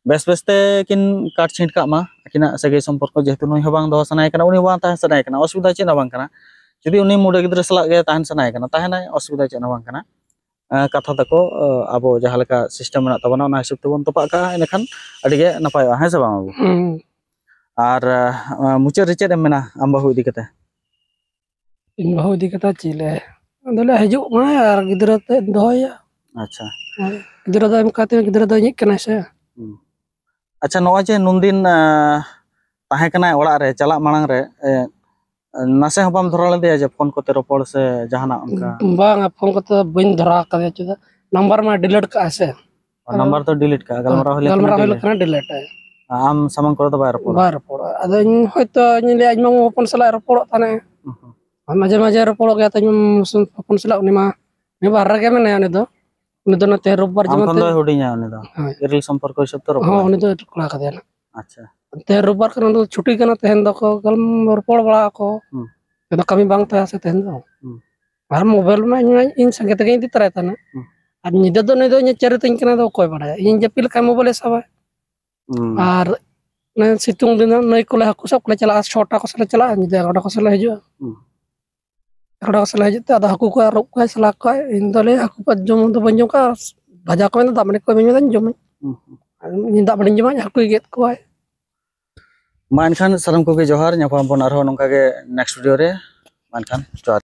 ᱵᱮᱥ ᱵᱮᱥ ᱛᱮ ᱠᱤᱱ ᱠᱟᱴ ᱪᱷᱤᱸᱴ ᱠᱟᱜ ᱢᱟ, ᱟᱹᱠᱤᱱᱟᱜ ᱥᱟᱹᱜᱟᱹᱭ ᱥᱚᱢᱯᱚᱨᱠᱚ, ᱡᱮᱦᱮᱛᱩ ᱱᱩᱭ ᱦᱚᱸ ᱵᱟᱝ ᱫᱚᱦᱚ ᱥᱟᱱᱟᱭᱮ ᱠᱟᱱᱟ, ᱩᱱᱤ ᱦᱚᱸ ᱵᱟᱝ ᱛᱟᱦᱮᱸ ᱥᱟᱱᱟᱭᱮ ᱠᱟᱱᱟ, ᱚᱥᱩᱵᱤᱫᱷᱟ ᱪᱮᱫ ᱦᱚᱸ ᱵᱟᱝ ᱠᱟᱱᱟ᱾ ᱡᱩᱫᱤ ᱩᱱᱤ ᱢᱩᱰᱟᱹ ᱜᱤᱫᱽᱨᱟᱹ ᱥᱟᱞᱟᱜ ᱜᱮ ᱛᱟᱦᱮᱱ ᱥᱟᱱᱟᱭᱮ ᱠᱟᱱᱟ, ᱛᱟᱦᱮᱱᱟᱭ, ᱚᱥᱩᱵᱤᱫᱷᱟ ᱪᱮᱫ ᱦᱚᱸ ᱵᱟᱝ ᱠᱟᱱᱟ᱾ ᱟ, ᱠᱟᱛᱷᱟ ᱛᱟᱠᱚ, ᱟ, ᱟᱵᱚ ᱡᱟᱦᱟᱸ ᱞᱮᱠᱟ system ᱢᱮᱱᱟᱜ ᱛᱟᱵᱚᱱᱟ, ᱚᱱᱟ ᱦᱤᱥᱟᱹᱵ ᱛᱮᱵᱚᱱ ᱛᱚᱯᱟᱜ ᱠᱟᱜᱼᱟ, ᱮᱸᱰᱮᱠᱷᱟᱱ ᱟᱹᱰᱤ ᱜᱮ ᱱᱟᱯᱟᱭᱚᱜᱼᱟ, ᱦᱮᱸ ᱥᱮ ᱵᱟᱝ ᱵᱟᱹᱵᱩ? ᱦᱩᱸ᱾ ᱟᱨ, ᱟ, ᱢᱩᱪᱟᱹᱫ ᱨᱮ ᱪᱮᱫ ᱮᱢ ᱢᱮᱱᱟ ᱟᱢ ᱵᱟᱹᱦᱩ ᱤᱫᱤ ᱠᱟᱛᱮ? ᱤᱧ ᱵᱟᱹᱦᱩ ᱤᱫᱤ ᱠᱟᱛᱮ ᱪᱮᱫ ᱞᱮ, ᱟᱫᱚ ᱞᱮ ᱦᱤᱡᱩᱜ ᱢᱟ ᱟᱨ ᱜᱤᱫᱽᱨᱟᱹ ᱛᱮᱫ ᱫᱚᱦᱚᱭᱟ᱾ ᱟᱪᱪᱷᱟ᱾ ᱦᱳᱭ᱾ ᱜᱤᱫᱽᱨᱟᱹ ᱫᱚ ᱮᱢ ᱠᱟᱛᱮ ᱜᱤᱫᱽᱨᱟᱹ ᱫᱚ ᱤᱧᱤᱡ ᱠᱟᱱᱟᱭ ᱥᱮ᱾ ᱦᱩᱸ᱾ ᱟᱪᱪᱷᱟ, ᱱᱚᱜᱼᱚᱭ ᱡᱮ ᱱᱩᱱᱫᱤᱱ, ᱟ, ᱛᱟᱦᱮᱸ ᱠᱟᱱᱟᱭ ᱚᱲᱟᱜ ᱨᱮ, ᱪᱟᱞᱟᱜ ᱢᱟᱲᱟᱝ ᱨᱮ, ᱮ, ᱱᱟᱥᱮ ᱦᱚᱸ ᱵᱟᱢ ᱫᱷᱚᱨᱟᱣ ᱞᱮᱫᱮᱭᱟ ᱡᱮ ᱯᱷᱳᱱ ᱠᱚᱛᱮ ᱨᱚᱯᱚᱲ ᱥᱮ ᱡᱟᱦᱟᱱᱟᱜ ᱚᱱᱠᱟ? ᱵᱟᱝᱟ, ᱯᱷᱳᱱ ᱠᱚᱛᱮ ᱫᱚ ᱵᱟᱹᱧ ᱫᱷᱚᱨᱟᱣ ᱟᱠᱟᱫᱮᱭᱟ, ᱪᱮᱫᱟᱜ ᱱᱟᱢᱵᱟᱨ ᱢᱟ delete ᱠᱟᱜᱼᱟ ᱥᱮ᱾ ᱟᱨ ᱱᱟᱢᱵᱟᱨ ᱫᱚ delete ᱠᱟᱜᱼᱟ, ᱜᱟᱞᱢᱟᱨᱟᱣ ᱦᱩᱭ ᱞᱮᱱᱠᱷᱟᱱ ᱜᱟᱞᱢᱟᱨᱟᱣ ᱦᱩᱭ delete᱾ ᱞᱮᱱᱠᱷᱟᱱ delete ᱟᱭ᱾ ᱟᱢ ᱥᱟᱢᱟᱝ ᱠᱚᱨᱮ ᱫᱚ ᱵᱟᱭ ᱨᱚᱯᱚᱲᱟ? ᱵᱟᱭ ᱨᱚᱯᱚᱲᱟ᱾ ᱟᱫᱚ ᱤᱧ ᱦᱚᱭᱛᱳ ᱤᱧ ᱞᱟᱹᱭᱟ, ᱤᱧ ᱢᱟ ᱦᱚᱯᱚᱱ ᱥᱟᱞᱟᱜ ᱮ ᱨᱚᱯᱚᱲᱚᱜ ᱛᱟᱦᱮᱱᱟ᱾ ᱦᱩᱸ ᱦᱩᱸ᱾ ᱟᱨ ᱢᱟᱡᱷᱮ ᱢᱟᱡᱷᱮ ᱨᱚᱯᱚᱲᱚᱜ ᱜᱮᱭᱟ, ᱛᱚ ᱤᱧ ᱦᱚᱯᱚᱱ ᱥᱟᱞᱟᱜ, ᱩᱱᱤ ᱢᱟ, ᱩᱱᱤ ᱵᱟᱦᱨᱮ ᱨᱮᱜᱮ ᱢᱮᱱᱟᱭᱟ ᱩᱱᱤ ᱫᱚ᱾ ᱩᱱᱤ ᱫᱚ ᱱᱚᱛᱮ ᱨᱚᱵᱤᱵᱟᱨ ᱟᱢ ᱡᱮᱢᱚᱱ ᱠᱷᱚᱱ ᱛᱮ-, ᱫᱚᱭ ᱦᱩᱰᱤᱧᱟ ᱩᱱᱤ ᱫᱚ? ᱦᱳᱭ᱾ ᱮᱨᱮᱞ ᱥᱚᱢᱯᱚᱨᱠᱚ ᱦᱤᱥᱟᱹᱵ ᱛᱮ ᱨᱚᱯᱚᱲ᱾ ᱦᱚᱸ, ᱩᱱᱤ ᱫᱚ ᱮᱴᱟᱜ ᱠᱚᱲᱟ ᱠᱟᱫᱮᱭᱟ ᱱᱟᱜ᱾ ᱟᱪᱪᱷᱟ᱾ ᱛᱮᱦᱮᱧ ᱨᱳᱵᱵᱟᱨ ᱠᱟᱱᱟ, ᱫᱚ ᱪᱷᱩᱴᱤ ᱠᱟᱱᱟ, ᱛᱮᱦᱮᱧ ᱫᱚᱠᱚ ᱜᱟᱞ-, ᱨᱚᱯᱚᱲ ᱵᱟᱲᱟᱜ ᱟᱠᱚ᱾ ᱦᱩᱸ᱾ ᱟᱫᱚ ᱠᱟᱹᱢᱤ ᱵᱟᱝ ᱛᱟᱦᱮᱸ ᱥᱮ ᱛᱮᱦᱮᱧ ᱫᱚ᱾ ᱦᱩᱸ᱾ ᱟᱨ ᱢᱳᱵᱟᱭᱤᱞ ᱢᱟ ᱤᱧ, ᱤᱧ ᱥᱟᱸᱜᱮ ᱛᱮᱜᱮᱧ ᱤᱫᱤ ᱛᱚᱨᱟᱭ ᱛᱟᱦᱮᱱᱟ᱾ ᱦᱩᱸ᱾ ᱟᱨ ᱧᱤᱫᱟᱹ ᱫᱚ ᱱᱩᱭ ᱫᱚ ᱤᱧᱮ ᱪᱟᱹᱨᱤ ᱛᱤᱧ ᱠᱟᱱᱟ, ᱫᱚ ᱚᱠᱚᱭ ᱵᱟᱲᱟᱭᱟ? ᱤᱧ ᱡᱟᱹᱯᱤᱫ ᱞᱮᱠᱷᱟᱱ ᱢᱳᱵᱟᱭᱤᱞᱮ ᱥᱟᱵᱟ᱾ ᱦᱩᱸ᱾ ᱟᱨ ᱚᱱᱮ ᱥᱤᱛᱩᱝ ᱫᱤᱱ ᱫᱚ ᱱᱟᱹᱭ ᱠᱚᱞᱮ ᱦᱟᱹᱠᱩ ᱥᱟᱵ ᱠᱚᱞᱮ ᱪᱟᱞᱟᱜᱼᱟ, ᱪᱷᱚᱴᱟ ᱠᱚ ᱥᱮᱫ ᱞᱮ ᱪᱟᱞᱟᱜᱼᱟ, ᱧᱤᱫᱟᱹ ᱮᱜᱟᱨᱚᱴᱟ ᱠᱚ ᱥᱮᱫ ᱞᱮ ᱦᱤᱡᱩᱜᱼᱟ᱾ ᱦᱩᱸ᱾ ᱨᱚᱲ ᱥᱟᱞᱟ ᱦᱤᱡᱩᱜ ᱛᱮ ᱟᱫᱚ ᱦᱟᱹᱠᱩ ᱠᱚ ᱟᱨᱚᱵ ᱠᱚᱣᱟᱭ ᱥᱟᱞᱟ ᱠᱚᱣᱟᱭ᱾ ᱤᱧ ᱫᱚ ᱞᱟᱹᱭᱟ ᱦᱟᱹᱠᱩ ᱠᱚ ᱡᱚᱢ ᱫᱚ ᱵᱟᱹᱧ ᱡᱚᱢ ᱠᱟᱜᱼᱟ, ᱵᱷᱟᱡᱟ ᱠᱚ ᱢᱮᱱᱫᱟ ᱫᱟᱜ ᱢᱟᱹᱰᱤ ᱠᱚ ᱤᱢᱟᱹᱧ ᱢᱮ ᱡᱚᱢᱟᱹᱧ᱾ ᱦᱩᱸ, ᱦᱩᱸ᱾ ᱤᱧ ᱫᱟᱜ ᱢᱟᱹᱰᱤᱧ ᱡᱚᱢᱟ, ᱦᱟᱹᱠᱩᱭ ᱜᱮᱫ ᱠᱚᱣᱟᱭ᱾ ᱢᱟ ᱮᱱᱠᱷᱟᱱ ᱥᱟᱱᱟᱢ ᱠᱚᱜᱮ ᱡᱚᱦᱟᱨ, ᱧᱟᱯᱟᱢ ᱵᱚᱱ ᱟᱨᱦᱚᱸ ᱱᱚᱝᱠᱟ ᱜᱮ next video ᱨᱮ᱾ ᱢᱟ ᱮᱱᱠᱷᱟᱱ ᱡᱚᱦᱟᱨ᱾